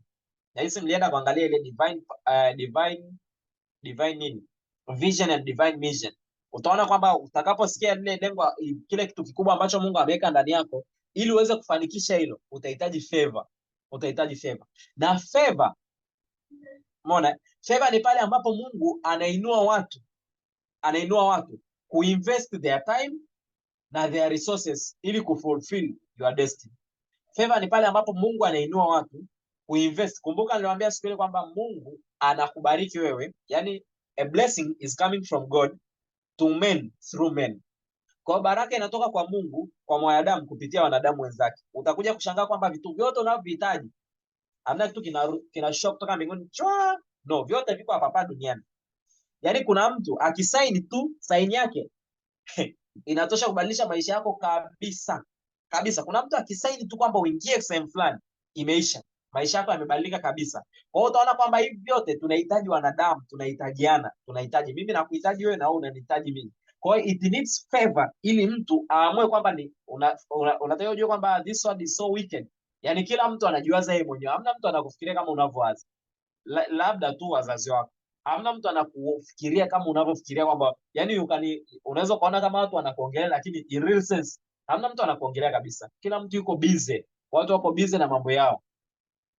Speaker 1: Na hisi mlienda kuangalia ile divine nini? Vision and divine mission. Utaona kwamba utakaposikia lile lengo, kile kitu kikubwa ambacho Mungu ameweka ndani yako, ili uweze kufanikisha hilo, utahitaji favor. Utahitaji favor. Na favor, umeona? Favor ni pale ambapo Mungu anainua watu kuinvest their time na their resources ili kufulfill your destiny. Favor ni pale ambapo Mungu anainua watu kuinvest. Kumbuka niliwaambia siku ile kwamba Mungu anakubariki wewe, yani a blessing is coming from God to men through men. Kwa hiyo baraka inatoka kwa Mungu kwa mwanadamu kupitia wanadamu wenzake. Utakuja kushangaa kwamba vitu vyote unavyohitaji, hamna kitu kina shock kutoka mbinguni chwa. No, vyote viko hapa hapa duniani. Yaani kuna mtu akisaini tu, saini yake inatosha kubadilisha maisha yako kabisa kabisa. Kuna mtu akisaini tu kwamba uingie sehemu fulani, imeisha, maisha yako yamebadilika kabisa. Kwa hiyo utaona kwamba hivi vyote tunahitaji wanadamu, tunahitajiana, tunahitaji mimi nakuhitaji wewe na wewe unanihitaji mimi. Kwa hiyo it needs favor ili mtu aamue kwamba ni unataka ujue kwamba this world is so wicked. Yaani kila mtu anajiwaza yeye mwenyewe, hamna mtu anakufikiria kama unavyowaza. Labda tu wazazi wako. Hamna mtu anakufikiria kama unavyofikiria kwamba yani unaweza ukaona kama watu wanakuongelea, lakini in real sense hamna mtu anakuongelea kabisa. Kila mtu yuko busy. Watu wako busy na mambo yao.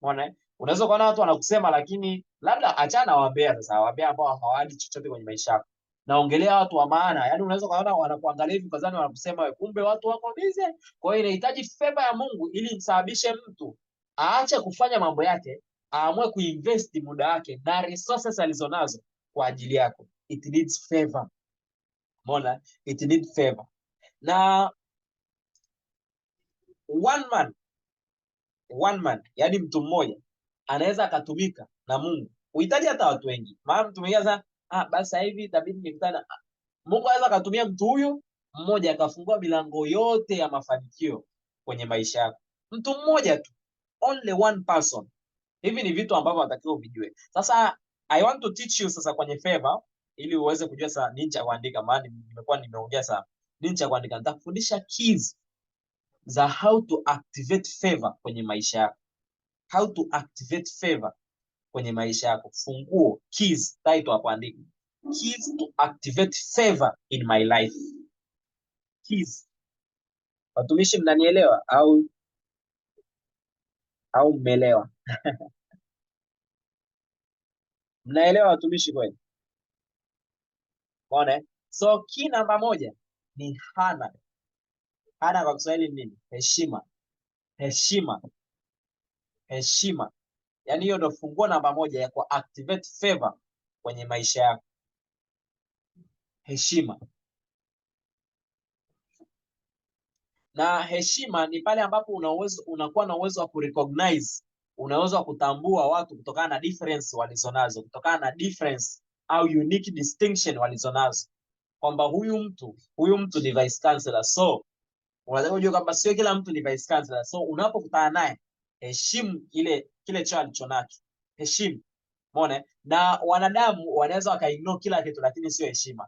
Speaker 1: Umeona, eh? Unaweza ukaona watu wanakusema, lakini labda achana wambea sasa, wambea ambao hawali chochote kwenye maisha yako. Naongelea watu wa maana. Yaani unaweza ukaona wanakuangalia hivi ukadhani wanakusema wewe, kumbe watu wako busy. Kwa hiyo inahitaji favor ya Mungu ili imsababishe mtu aache kufanya mambo yake, aamue kuinvest muda wake na resources alizonazo kwa ajili yako. It needs favor. Umeona? It needs favor. Na one man, one man, yaani mtu mmoja anaweza akatumika na Mungu. Uhitaji hata watu wengi. Maana mtu mwingine sasa, ah, basi sasa hivi itabidi nikutane. Mungu anaweza akatumia mtu huyu mmoja akafungua milango yote ya mafanikio kwenye maisha yako. Mtu mmoja tu, only one person. Hivi ni vitu ambavyo natakiwa uvijue. Sasa I want to teach you sasa kwenye favor ili uweze kujua sasa nini cha kuandika, maana nimekuwa nimeongea sana. Nini cha kuandika? Nitakufundisha keys za how to activate favor kwenye maisha yako. How to activate favor kwenye maisha yako. Funguo, keys, title hapo andika. Keys to activate favor in my life. Keys. Watumishi mnanielewa au mmeelewa? Mnaelewa watumishi kweli? Umeona, eh? So key namba moja ni honor. Honor kwa Kiswahili ni nini? Heshima. Heshima. Heshima. Yaani hiyo ndio funguo namba moja ya ku activate favor kwenye maisha yako. Heshima. Na heshima ni pale ambapo unakuwa na uwezo wa kurecognize, una uwezo wa kutambua watu kutokana na difference walizonazo, kutokana na difference au unique distinction walizonazo, kwamba huyu mtu ni vice chancellor. So unataka ujue kwamba sio kila mtu ni vice chancellor. So unapokutana naye, heshimu kile cheo alichonacho, heshimu. Umeona? Na wanadamu wanaweza wakaignore kila kitu, lakini sio heshima.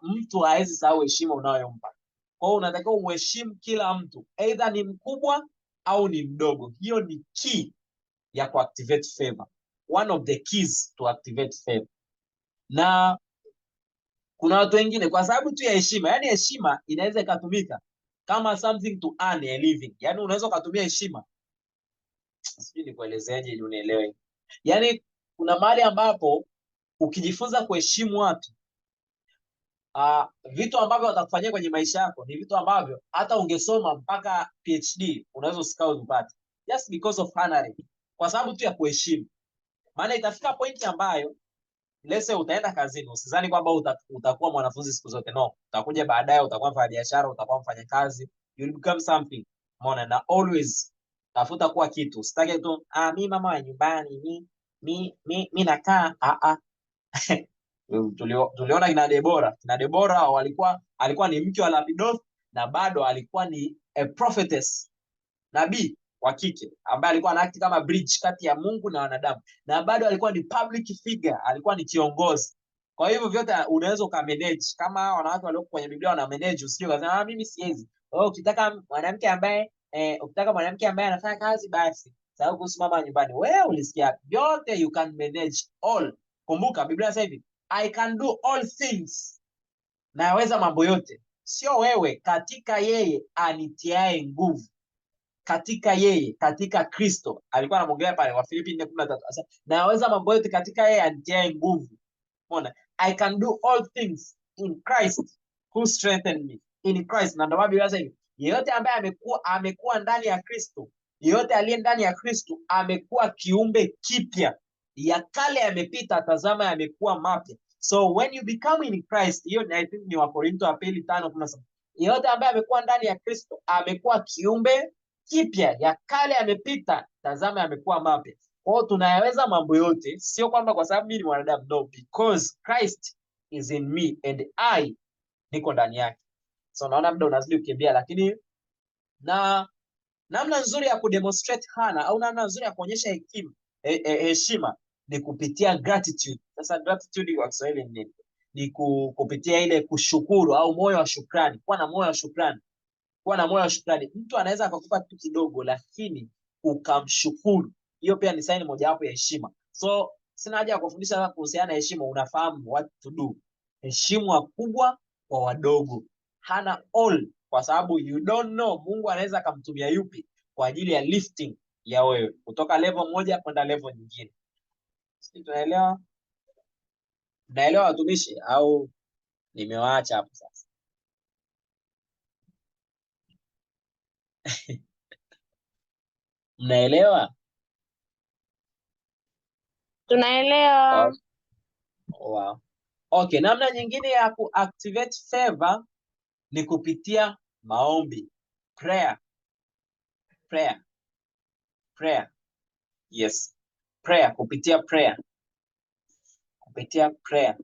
Speaker 1: Mtu hawezi sahau heshima unayompa. Kwa hiyo unatakiwa umheshimu kila mtu, either ni mkubwa au ni mdogo. Hiyo ni key ya kuactivate favor, one of the keys to activate favor. Na kuna watu wengine kwa sababu tu ya heshima, yani heshima inaweza ikatumika kama something to earn a living. Yani unaweza ukatumia heshima, sijui nikuelezeaje ili unielewe. Yani kuna mahali ambapo ukijifunza kuheshimu watu, vitu ambavyo watakufanyia kwenye maisha yako ni vitu ambavyo hata ungesoma mpaka PhD unaweza usikae uvipate, just because of honoring, kwa sababu tu ya kuheshimu. Maana itafika point ambayo, let's say utaenda kazini, usizani kwamba utakuwa mwanafunzi siku zote. No, utakuja baadaye, utakuwa mfanyabiashara, utakuwa mfanyakazi, you will become something. Umeona? Na always tafuta kuwa kitu, usitake tu, "Ah, mi mama wa nyumbani, mi nakaa." Ah ah. Tuliona kina Debora. Kina Debora walikuwa, alikuwa ni mke wa Lapidoth na bado alikuwa ni a prophetess, nabii wa kike ambaye alikuwa ana-act kama bridge kati ya Mungu na wanadamu, na bado alikuwa ni public figure, alikuwa ni kiongozi. Kwa hivyo vyote unaweza ukamanage kama wanawake walioko kwenye Biblia wana manage, usije ukasema, "Ah, mimi siwezi." Oh, ukitaka mwanamke ambaye anafanya kazi, basi sababu kuhusu mama nyumbani, wewe ulisikia vyote, you can manage all. Kumbuka Biblia sasa hivi, "I can do all things", naweza mambo yote, sio wewe, katika yeye anitiae nguvu, katika yeye, katika Kristo. Alikuwa anamwongelea pale Wafilipi 4:13. Sasa naweza mambo yote katika yeye anitiae nguvu. Umeona? I can do all things in Christ who strengthened me. In Christ. Na ndio maana Biblia inasema hivi, yeyote ambaye amekuwa ndani ya Kristo, yeyote aliye ndani ya Kristo amekuwa kiumbe kipya. Ya kale yamepita, tazama yamekuwa mapya. So when you become in Christ, hiyo ni, I think, ni Wakorinto wa pili 5:17. Yeyote ambaye amekuwa ndani ya Kristo amekuwa kiumbe kipya, ya kale yamepita, tazama yamekuwa mapya. Kwa hiyo tunayaweza mambo yote, sio kwamba kwa sababu mimi ni mwanadamu, no, because Christ is in me and I niko ndani yake. So naona muda unazidi kukimbia, lakini na namna nzuri ya kudemonstrate honor au namna nzuri ya kuonyesha hekima, heshima ni kupitia gratitude. Sasa gratitude kwa Kiswahili ni nini? Ni kupitia ile kushukuru au moyo wa shukrani, kuwa na moyo wa shukrani, kuwa na moyo wa shukrani. Mtu anaweza akakupa kitu kidogo, lakini ukamshukuru, hiyo pia ni sign mojawapo ya heshima. So sina haja ya kufundisha kuhusiana na heshima, unafahamu what to do. Heshimu wakubwa kwa wadogo, honor all, kwa sababu you don't know Mungu anaweza akamtumia yupi kwa ajili ya lifting ya wewe kutoka level moja kwenda level nyingine. Sisi tunaelewa? Naelewa watumishi au nimewaacha hapo sasa? Mnaelewa?
Speaker 2: Tunaelewa.
Speaker 1: Oh, wow. Okay, namna nyingine ya kuactivate favor ni kupitia maombi. Prayer. Prayer. Prayer. Yes. Prayer, kupitia prayer. Kupitia prayer.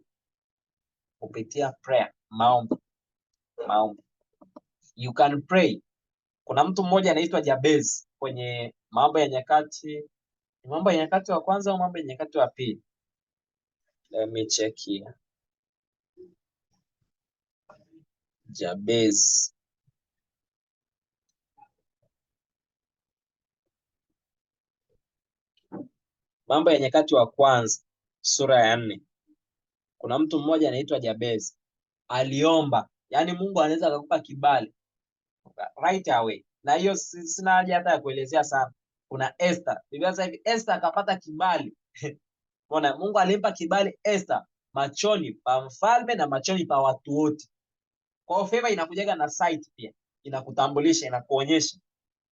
Speaker 1: Kupitia prayer. Maombi. Maombi. You can pray. Kuna mtu mmoja anaitwa Jabez kwenye Mambo ya Nyakati, ni Mambo ya Nyakati wa kwanza au Mambo ya Nyakati wa pili? Let me check here. Jabez. Mambo ya Nyakati wa kwanza sura ya 4. Kuna mtu mmoja anaitwa Jabez. Aliomba. Yaani Mungu anaweza akakupa kibali right away. Na hiyo sina haja hata ya kuelezea sana. Kuna Esther. Biblia sasa hivi Esther akapata kibali. Unaona, Mungu alimpa kibali Esther machoni pa mfalme na machoni pa watu wote. Kwa hiyo favor inakujaga na sight pia. Inakutambulisha, inakuonyesha.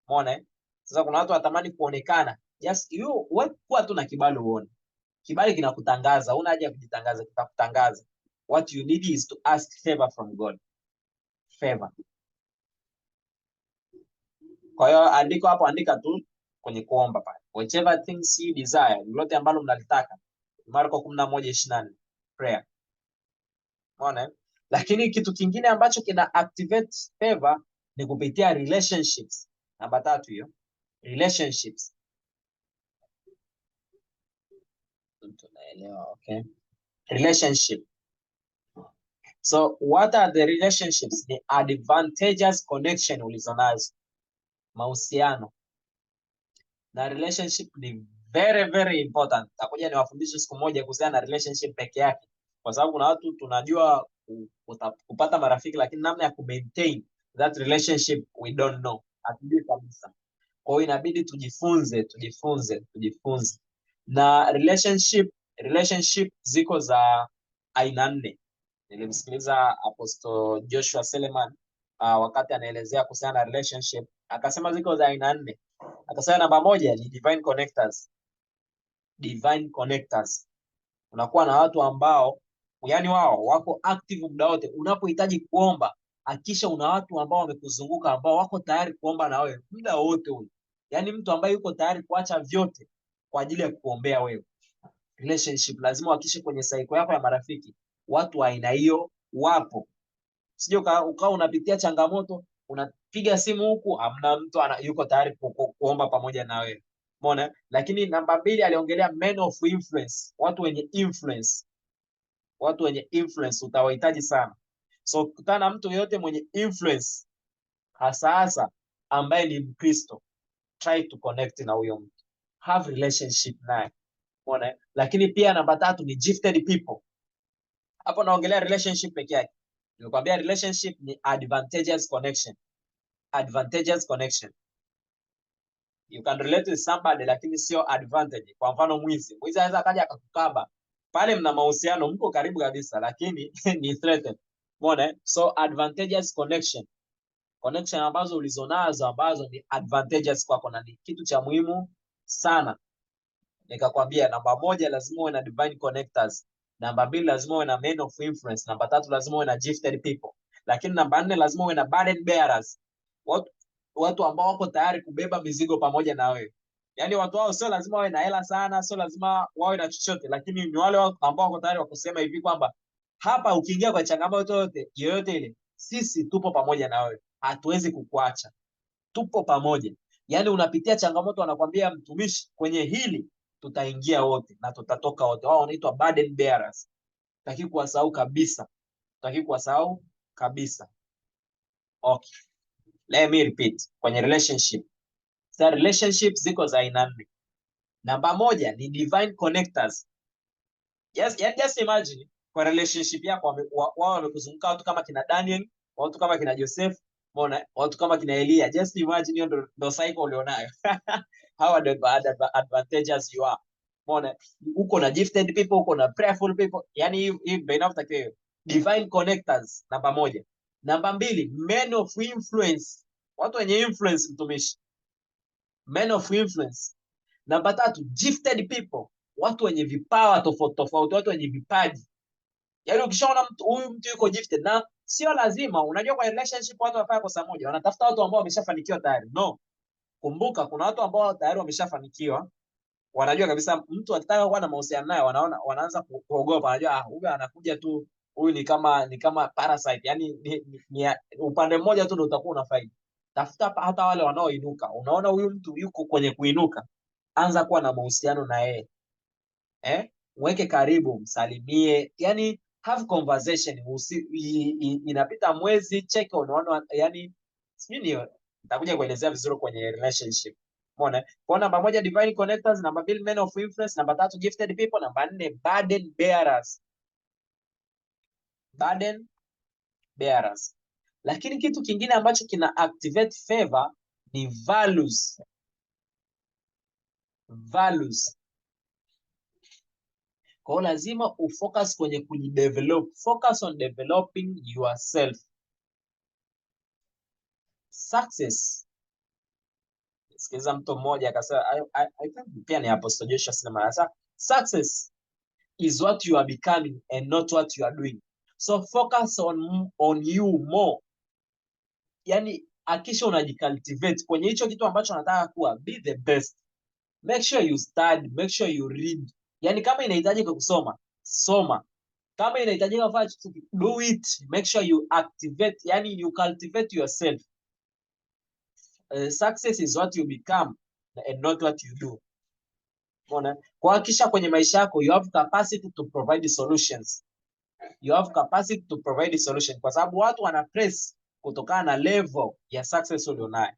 Speaker 1: Umeona eh? Sasa kuna watu watamani kuonekana. Just you wewe kuwa tu na kibali uone. Kibali kinakutangaza, huna haja ya kujitangaza, kitakutangaza. What you need is to ask favor from God. Favor. Kwa hiyo andiko hapo, andika tu kwenye kuomba pale. Whichever things you desire, lolote ambalo mnalitaka. Marko 11:24. prayer. Umeona, eh? Lakini kitu kingine ambacho kina activate favor ni kupitia relationships. Namba tatu hiyo, relationships. Tunaelewa, okay? Relationship. So what are the relationships? Ni advantageous connection ulizonazo, mahusiano. Na relationship ni very very important. Takuja niwafundishe siku moja kuhusiana na relationship peke yake, kwa sababu kuna watu tunajua kupata marafiki, lakini namna ya kumaintain that relationship we don't know, hatujui kabisa. Kwa hiyo inabidi tujifunze, tujifunze, tujifunze. Na relationship ziko za aina nne. Nilimsikiliza Apostle Joshua Seleman wakati anaelezea kuhusiana na relationship, akasema ziko za aina nne. Akasema namba moja ni divine connectors. Divine connectors. Unakuwa na watu ambao yani wao wako active muda wote. Unapohitaji kuomba, hakikisha una watu ambao wamekuzunguka ambao wako tayari kuomba na wewe muda wote ule. Yani mtu ambaye yuko tayari kuacha vyote kwa ajili ya kuombea wewe. Relationship lazima uhakikishe kwenye cycle yako ya marafiki watu wa aina hiyo wapo. Sije ukawa unapitia changamoto, unapiga simu huku hamna mtu yuko tayari kuomba pamoja na wewe. Umeona? Lakini namba mbili aliongelea men of influence, watu wenye influence. Watu wenye influence utawahitaji sana. So kutana na mtu yeyote mwenye influence, hasa hasa ambaye ni Mkristo, try to connect na huyo mtu, have relationship naye. Umeona? Lakini pia namba tatu ni gifted people. Hapo naongelea relationship peke yake. Nimekwambia relationship ni advantageous connection. Advantageous connection. You can relate with somebody lakini sio advantage. Kwa mfano mwizi. Mwizi anaweza akaja akakukaba. Pale mna mahusiano, mko karibu kabisa lakini ni threatened. Umeona? So advantageous connection. Connection ambazo ulizonazo ambazo ni advantageous kwako na ni kitu cha muhimu sana. Nikakwambia namba moja lazima uwe na divine connectors. Namba mbili lazima uwe na men of influence. Namba tatu lazima uwe na gifted people. Lakini namba nne lazima uwe na burden bearers. Watu ambao wako tayari kubeba mizigo pamoja na wewe. Yaani watu hao sio lazima wawe na hela sana, sio lazima wawe na chochote, lakini ni wale ambao wako tayari wakusema hivi kwamba hapa ukiingia kwa changamoto yoyote ile, sisi tupo pamoja na wewe. Hatuwezi kukuacha. Tupo pamoja. Yaani unapitia changamoto, wanakwambia mtumishi, kwenye hili tutaingia wote na tutatoka wote. Wao wanaitwa burden bearers. Taki kuwasahau kabisa. Taki kuwasahau kabisa. Okay. Let me repeat. Kwenye relationship. Sasa relationship ziko za aina nne. Namba moja ni divine connectors. Yes, yeah, just imagine kwa relationship yako wao wamekuzunguka watu kama kina Daniel, watu kama kina Joseph, umeona, watu kama kina Elia. Just imagine hiyo ndo cycle ulionayo. How advantageous you are. Umeona, uko na gifted people, uko na prayerful people. Yani hii ndio inavyotakiwa hiyo. Divine connectors namba moja. Namba mbili, men of influence. Watu wenye influence mtumishi. Men of influence. Namba tatu, gifted people. Watu wenye vipawa tofauti tofauti, watu wenye vipaji. Yaani ukishaona mtu huyu mtu yuko gifted, na sio lazima, unajua kwa relationship watu wanafanya kosa moja, wanatafuta watu ambao wameshafanikiwa tayari. No. Kumbuka kuna watu ambao tayari wameshafanikiwa, wanajua kabisa mtu akitaka kuwa na mahusiano naye wanaona, wanaanza kuogopa, wanajua huyu anakuja tu, huyu ni kama parasite, yani ni upande mmoja tu ndio utakuwa una faida. Tafuta hata wale wanaoinuka. Unaona huyu mtu yuko kwenye kuinuka, anza kuwa na mahusiano na yeye. Mweke karibu, msalimie, yani have conversation. Inapita mwezi, check unaona, yani sijui ni nitakuja kuelezea vizuri kwenye relationship. Umeona? Kwa namba moja divine connectors, namba mbili men of influence, namba tatu gifted people, namba nne burden bearers. Burden bearers. Lakini kitu kingine ambacho kina activate favor ni values. Values. Kwa hiyo lazima ufocus kwenye kujidevelop. Focus on developing yourself. Success. Sikiliza mtu mmoja akasema, I think pia ni Apostle Joshua Selman anasema, success is what you are becoming and not what you are doing. So focus on you more. Yani hakikisha unajicultivate kwenye hicho kitu ambacho unataka kuwa, be the best. Make sure you study, make sure you read. Yani kama inahitaji kusoma, soma. Kama inahitajika kufanya chochote, do it. Make sure you activate, yani you cultivate yourself. Success is what you become and not what you do. Umeona? Kuhakikisha kwenye maisha yako you have capacity to provide solutions. You have capacity to provide solution, kwa sababu watu wana press kutokana na level ya success ulionayo.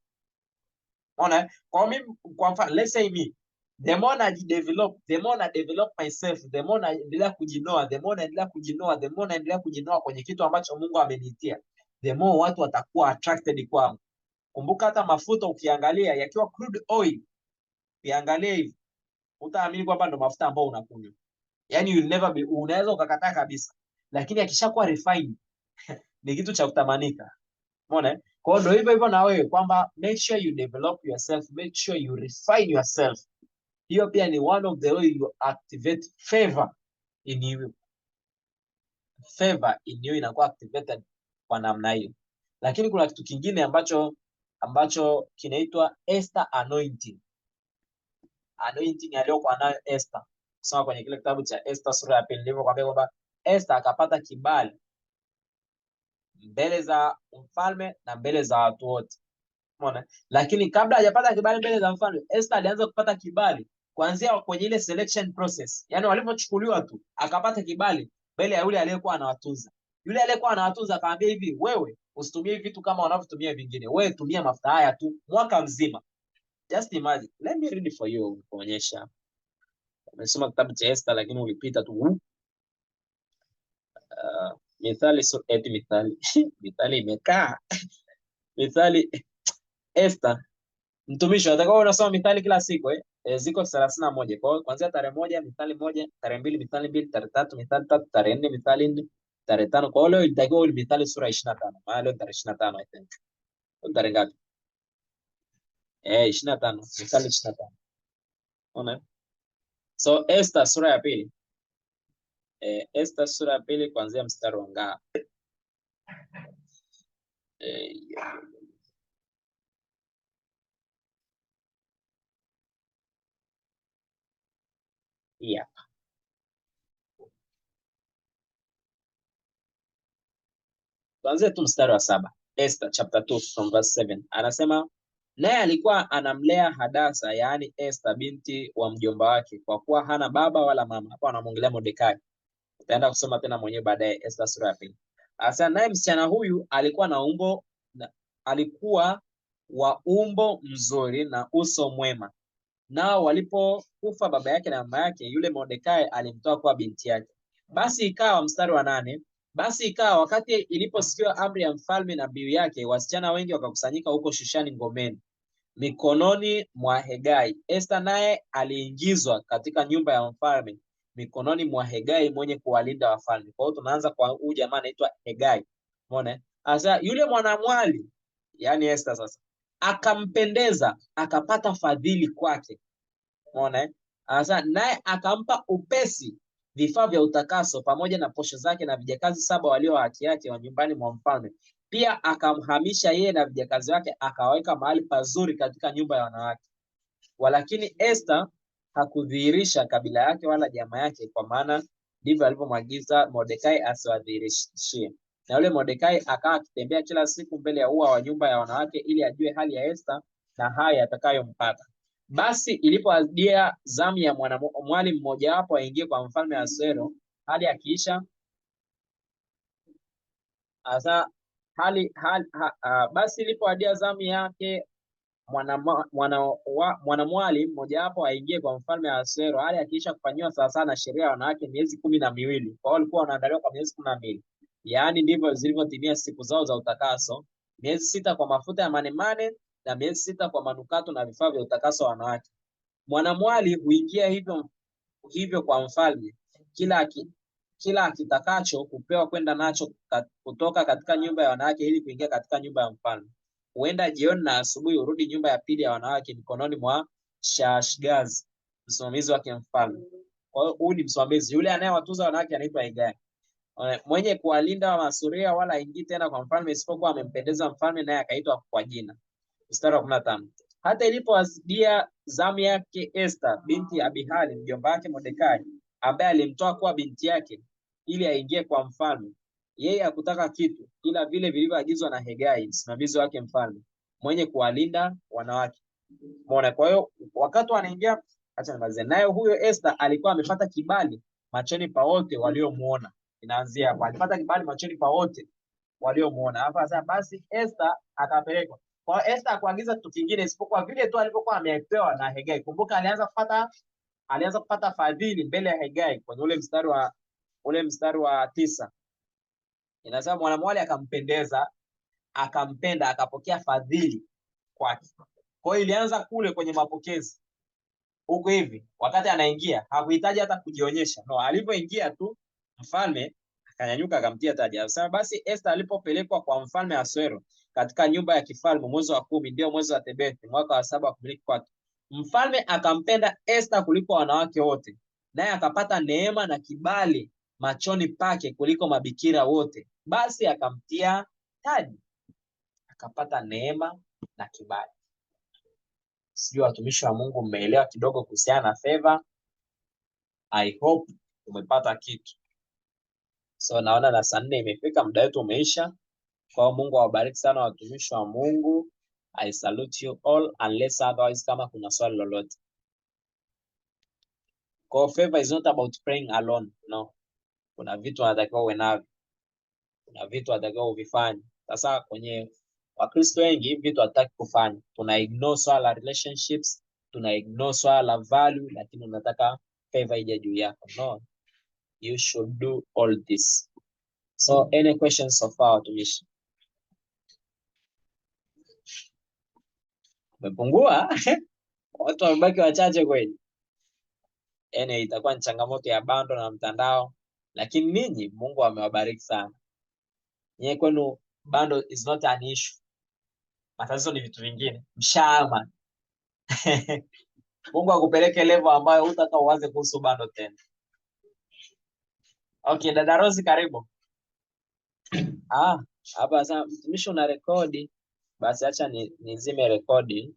Speaker 1: Umeona? Kwa mimi, kwa mfano, let's say me, the more najidevelop, the more na develop myself, the more naendelea kujinoa, the more naendelea kujinoa, the more naendelea kujinoa kwenye kitu ambacho Mungu ameniitia, the more watu watakuwa attracted kwangu. Kumbuka hata mafuta ukiangalia yakiwa crude oil, ukiangalia hivi utaamini kwamba ndo mafuta ambayo unakunywa. Yani you'll never be, unaweza ukakataa kabisa, lakini akishakuwa refined ni kitu cha kutamanika. Umeona? Kwa hiyo ndio hivyo hivyo na wewe kwamba make sure you develop yourself, make sure you refine yourself. Hiyo pia ni one of the way you activate favor in you. Favor in you inakuwa activated kwa namna hiyo. Lakini kuna kitu kingine ambacho kinaitwa Esther anointing. Anointing aliyokuwa nayo Esther. Kusoma kwenye kile kitabu cha Esther sura ya pili nilivyokuambia kwamba Esther akapata kibali mbele za mfalme na mbele za watu wote. Umeona? Lakini kabla hajapata kibali mbele za mfalme, Esther alianza kupata kibali kuanzia kwenye ile selection process. Yaani walivyochukuliwa tu akapata kibali mbele ya yule aliyekuwa anawatunza. Yule aliyekuwa anawatunza akamwambia hivi, wewe usitumie vitu kama wanavyotumia vingine. Wewe tumia mafuta haya tu mwaka mzima. Just imagine. Let me read for you kuonyesha. Umesoma kitabu cha Esther lakini ulipita tu. Mithali eti Mithali. Mithali imekaa. Mithali Esther mtumishi atakuwa unasoma Mithali kila siku eh? Ziko 31. Kwa hiyo kuanzia tarehe 1 Mithali 1, tarehe 2 Mithali 2, tarehe 3 Mithali 3, tarehe 4 Mithali 4, tarehe 5. Kwa hiyo leo itakuwa ni Mithali sura 25. Maana leo tarehe 25 I think. Tarehe ngapi? 25. Mithali 25. Unaona? So Esther sura ya pili. Esther sura ya pili kuanzia mstari wa ngapi? Yeah. Tuanze tu mstari wa 7. Esther chapter 2 from verse 7. Anasema naye alikuwa anamlea Hadasa, yaani Esther binti wa mjomba wake, kwa kuwa hana baba wala mama. Hapo anamwongelea Mordekai. Utaenda kusoma tena mwenyewe baadaye Esther sura ya pili. Anasema naye msichana huyu alikuwa na umbo na, alikuwa wa umbo mzuri na uso mwema. Nao walipokufa baba yake na mama yake, yule Mordekai alimtoa kuwa binti yake. Basi ikawa, mstari wa 8, basi ikawa wakati iliposikiwa amri ya mfalme na mbiu yake, wasichana wengi wakakusanyika huko Shushani ngomeni, mikononi mwa Hegai. Esther naye aliingizwa katika nyumba ya mfalme mikononi mwa Hegai mwenye kuwalinda wafalme. Kwa hiyo tunaanza kwa huyu jamaa anaitwa Hegai. Umeona? Sasa yule mwanamwali, yani Esther sasa, akampendeza, akapata fadhili kwake. Umeona? Sasa naye akampa upesi vifaa vya utakaso pamoja na posho zake na vijakazi 7 walio haki yake wa nyumbani mwa mfalme. Pia akamhamisha yeye na vijakazi wake akaweka mahali pazuri katika nyumba ya wanawake. Walakini Esther hakudhihirisha kabila yake wala jamaa yake, kwa maana ndivyo alivyomwagiza Mordekai asiwadhihirishie. Na yule Mordekai akawa akitembea kila siku mbele ya ua wa nyumba ya wanawake ili ajue hali ya Esther na haya atakayompata. Basi ilipoadia zamu ya mwali mmojawapo aingie kwa mfalme Ahasuero, hali akiisha asa hali, hali ha, ha, basi ilipoadia zamu yake mwanamwali mmojawapo aingie kwa mfalme Ahasuero, hali akiisha kufanyiwa sawasawa na sheria ya wanawake miezi 12. Kwa hiyo walikuwa wanaandaliwa kwa miezi 12. Yaani ndivyo zilivyotimia siku zao za utakaso, miezi 6 kwa mafuta ya manemane na miezi 6 kwa manukato na vifaa vya utakaso wa wanawake. Mwanamwali huingia hivyo hivyo kwa mfalme, kila akitakacho kupewa kwenda nacho kutoka katika nyumba ya wanawake ili kuingia katika nyumba ya mfalme. Huenda jioni na asubuhi hurudi nyumba ya pili ya wanawake mikononi mwa Shaashgazi, msimamizi wake mfalme. Kwa hiyo huyu ni msimamizi, yule anayewatunza wanawake anaitwa Hegai, mwenye kuwalinda wa masuria, wala haingii tena kwa mfalme isipokuwa amempendeza mfalme, naye akaitwa kwa jina. Mstari wa 15. Hata ilipowadia zamu yake Esther binti Abihali mjomba wake Mordekai, ambaye alimtoa kuwa binti yake, ili aingie kwa mfalme. Yeye hakutaka kitu ila vile vilivyoagizwa na Hegai msimamizi wake mfalme, mwenye kuwalinda wanawake. Umeona? Kwa hiyo wakati wanaingia, acha nimalize. Naye huyo Esther alikuwa amepata kibali machoni pa wote waliomuona. Inaanzia hapo, alipata kibali machoni pa wote waliomuona. Hapa sasa basi Esther akapelekwa. Kwa hiyo Esther hakuagiza kitu kingine isipokuwa vile tu alivyokuwa amepewa na Hegai. Kumbuka alianza kupata fadhili mbele ya Hegai kwenye ule mstari wa 9. Inasema mwanamwali akampendeza, akampenda, akapokea fadhili kwake. Kwa hiyo ilianza kule kwenye mapokezi huko hivi, wakati anaingia hakuhitaji hata kujionyesha. No, alivyoingia tu mfalme akanyanyuka akamtia taji. Anasema basi Esther alipopelekwa kwa mfalme Asuero katika nyumba ya kifalme mwezi wa 10, ndio mwezi wa Tebethi, mwaka wa 7 wa kumiliki kwake, mfalme akampenda Esther kuliko wanawake wote, naye akapata neema na kibali machoni pake kuliko mabikira wote. Basi akamtia taji, akapata neema na kibali. Sijui watumishi wa Mungu mmeelewa kidogo kuhusiana na favor. I hope umepata kitu. So naona na saa 4 imefika, muda wetu umeisha. Kwa hiyo Mungu awabariki sana watumishi wa Mungu. I salute you all unless otherwise, kama kuna swali lolote. Kwa hiyo favor is not about praying alone. No. Kuna vitu unatakiwa uwe navyo. Kuna vitu unatakiwa uvifanye. Sasa kwenye Wakristo wengi hivi vitu hatutaki kufanya. Tuna ignore swala la relationships, tuna ignore swala la value, lakini unataka favor ije juu yako. No. You should do all this. So any questions so far, watumishi? Umepungua? Watu wamebaki wachache kweli. Anyway, itakuwa ni changamoto ya bando na mtandao, lakini ninyi Mungu amewabariki sana. Nyie kwenu bando is not an issue. Matatizo ni vitu vingine. Mshama. Mungu akupeleke level ambayo hutaka uanze kuhusu bando tena. Okay, dada Rose karibu. Ah, hapa sasa mtumishi una rekodi. Basi acha nizime rekodi.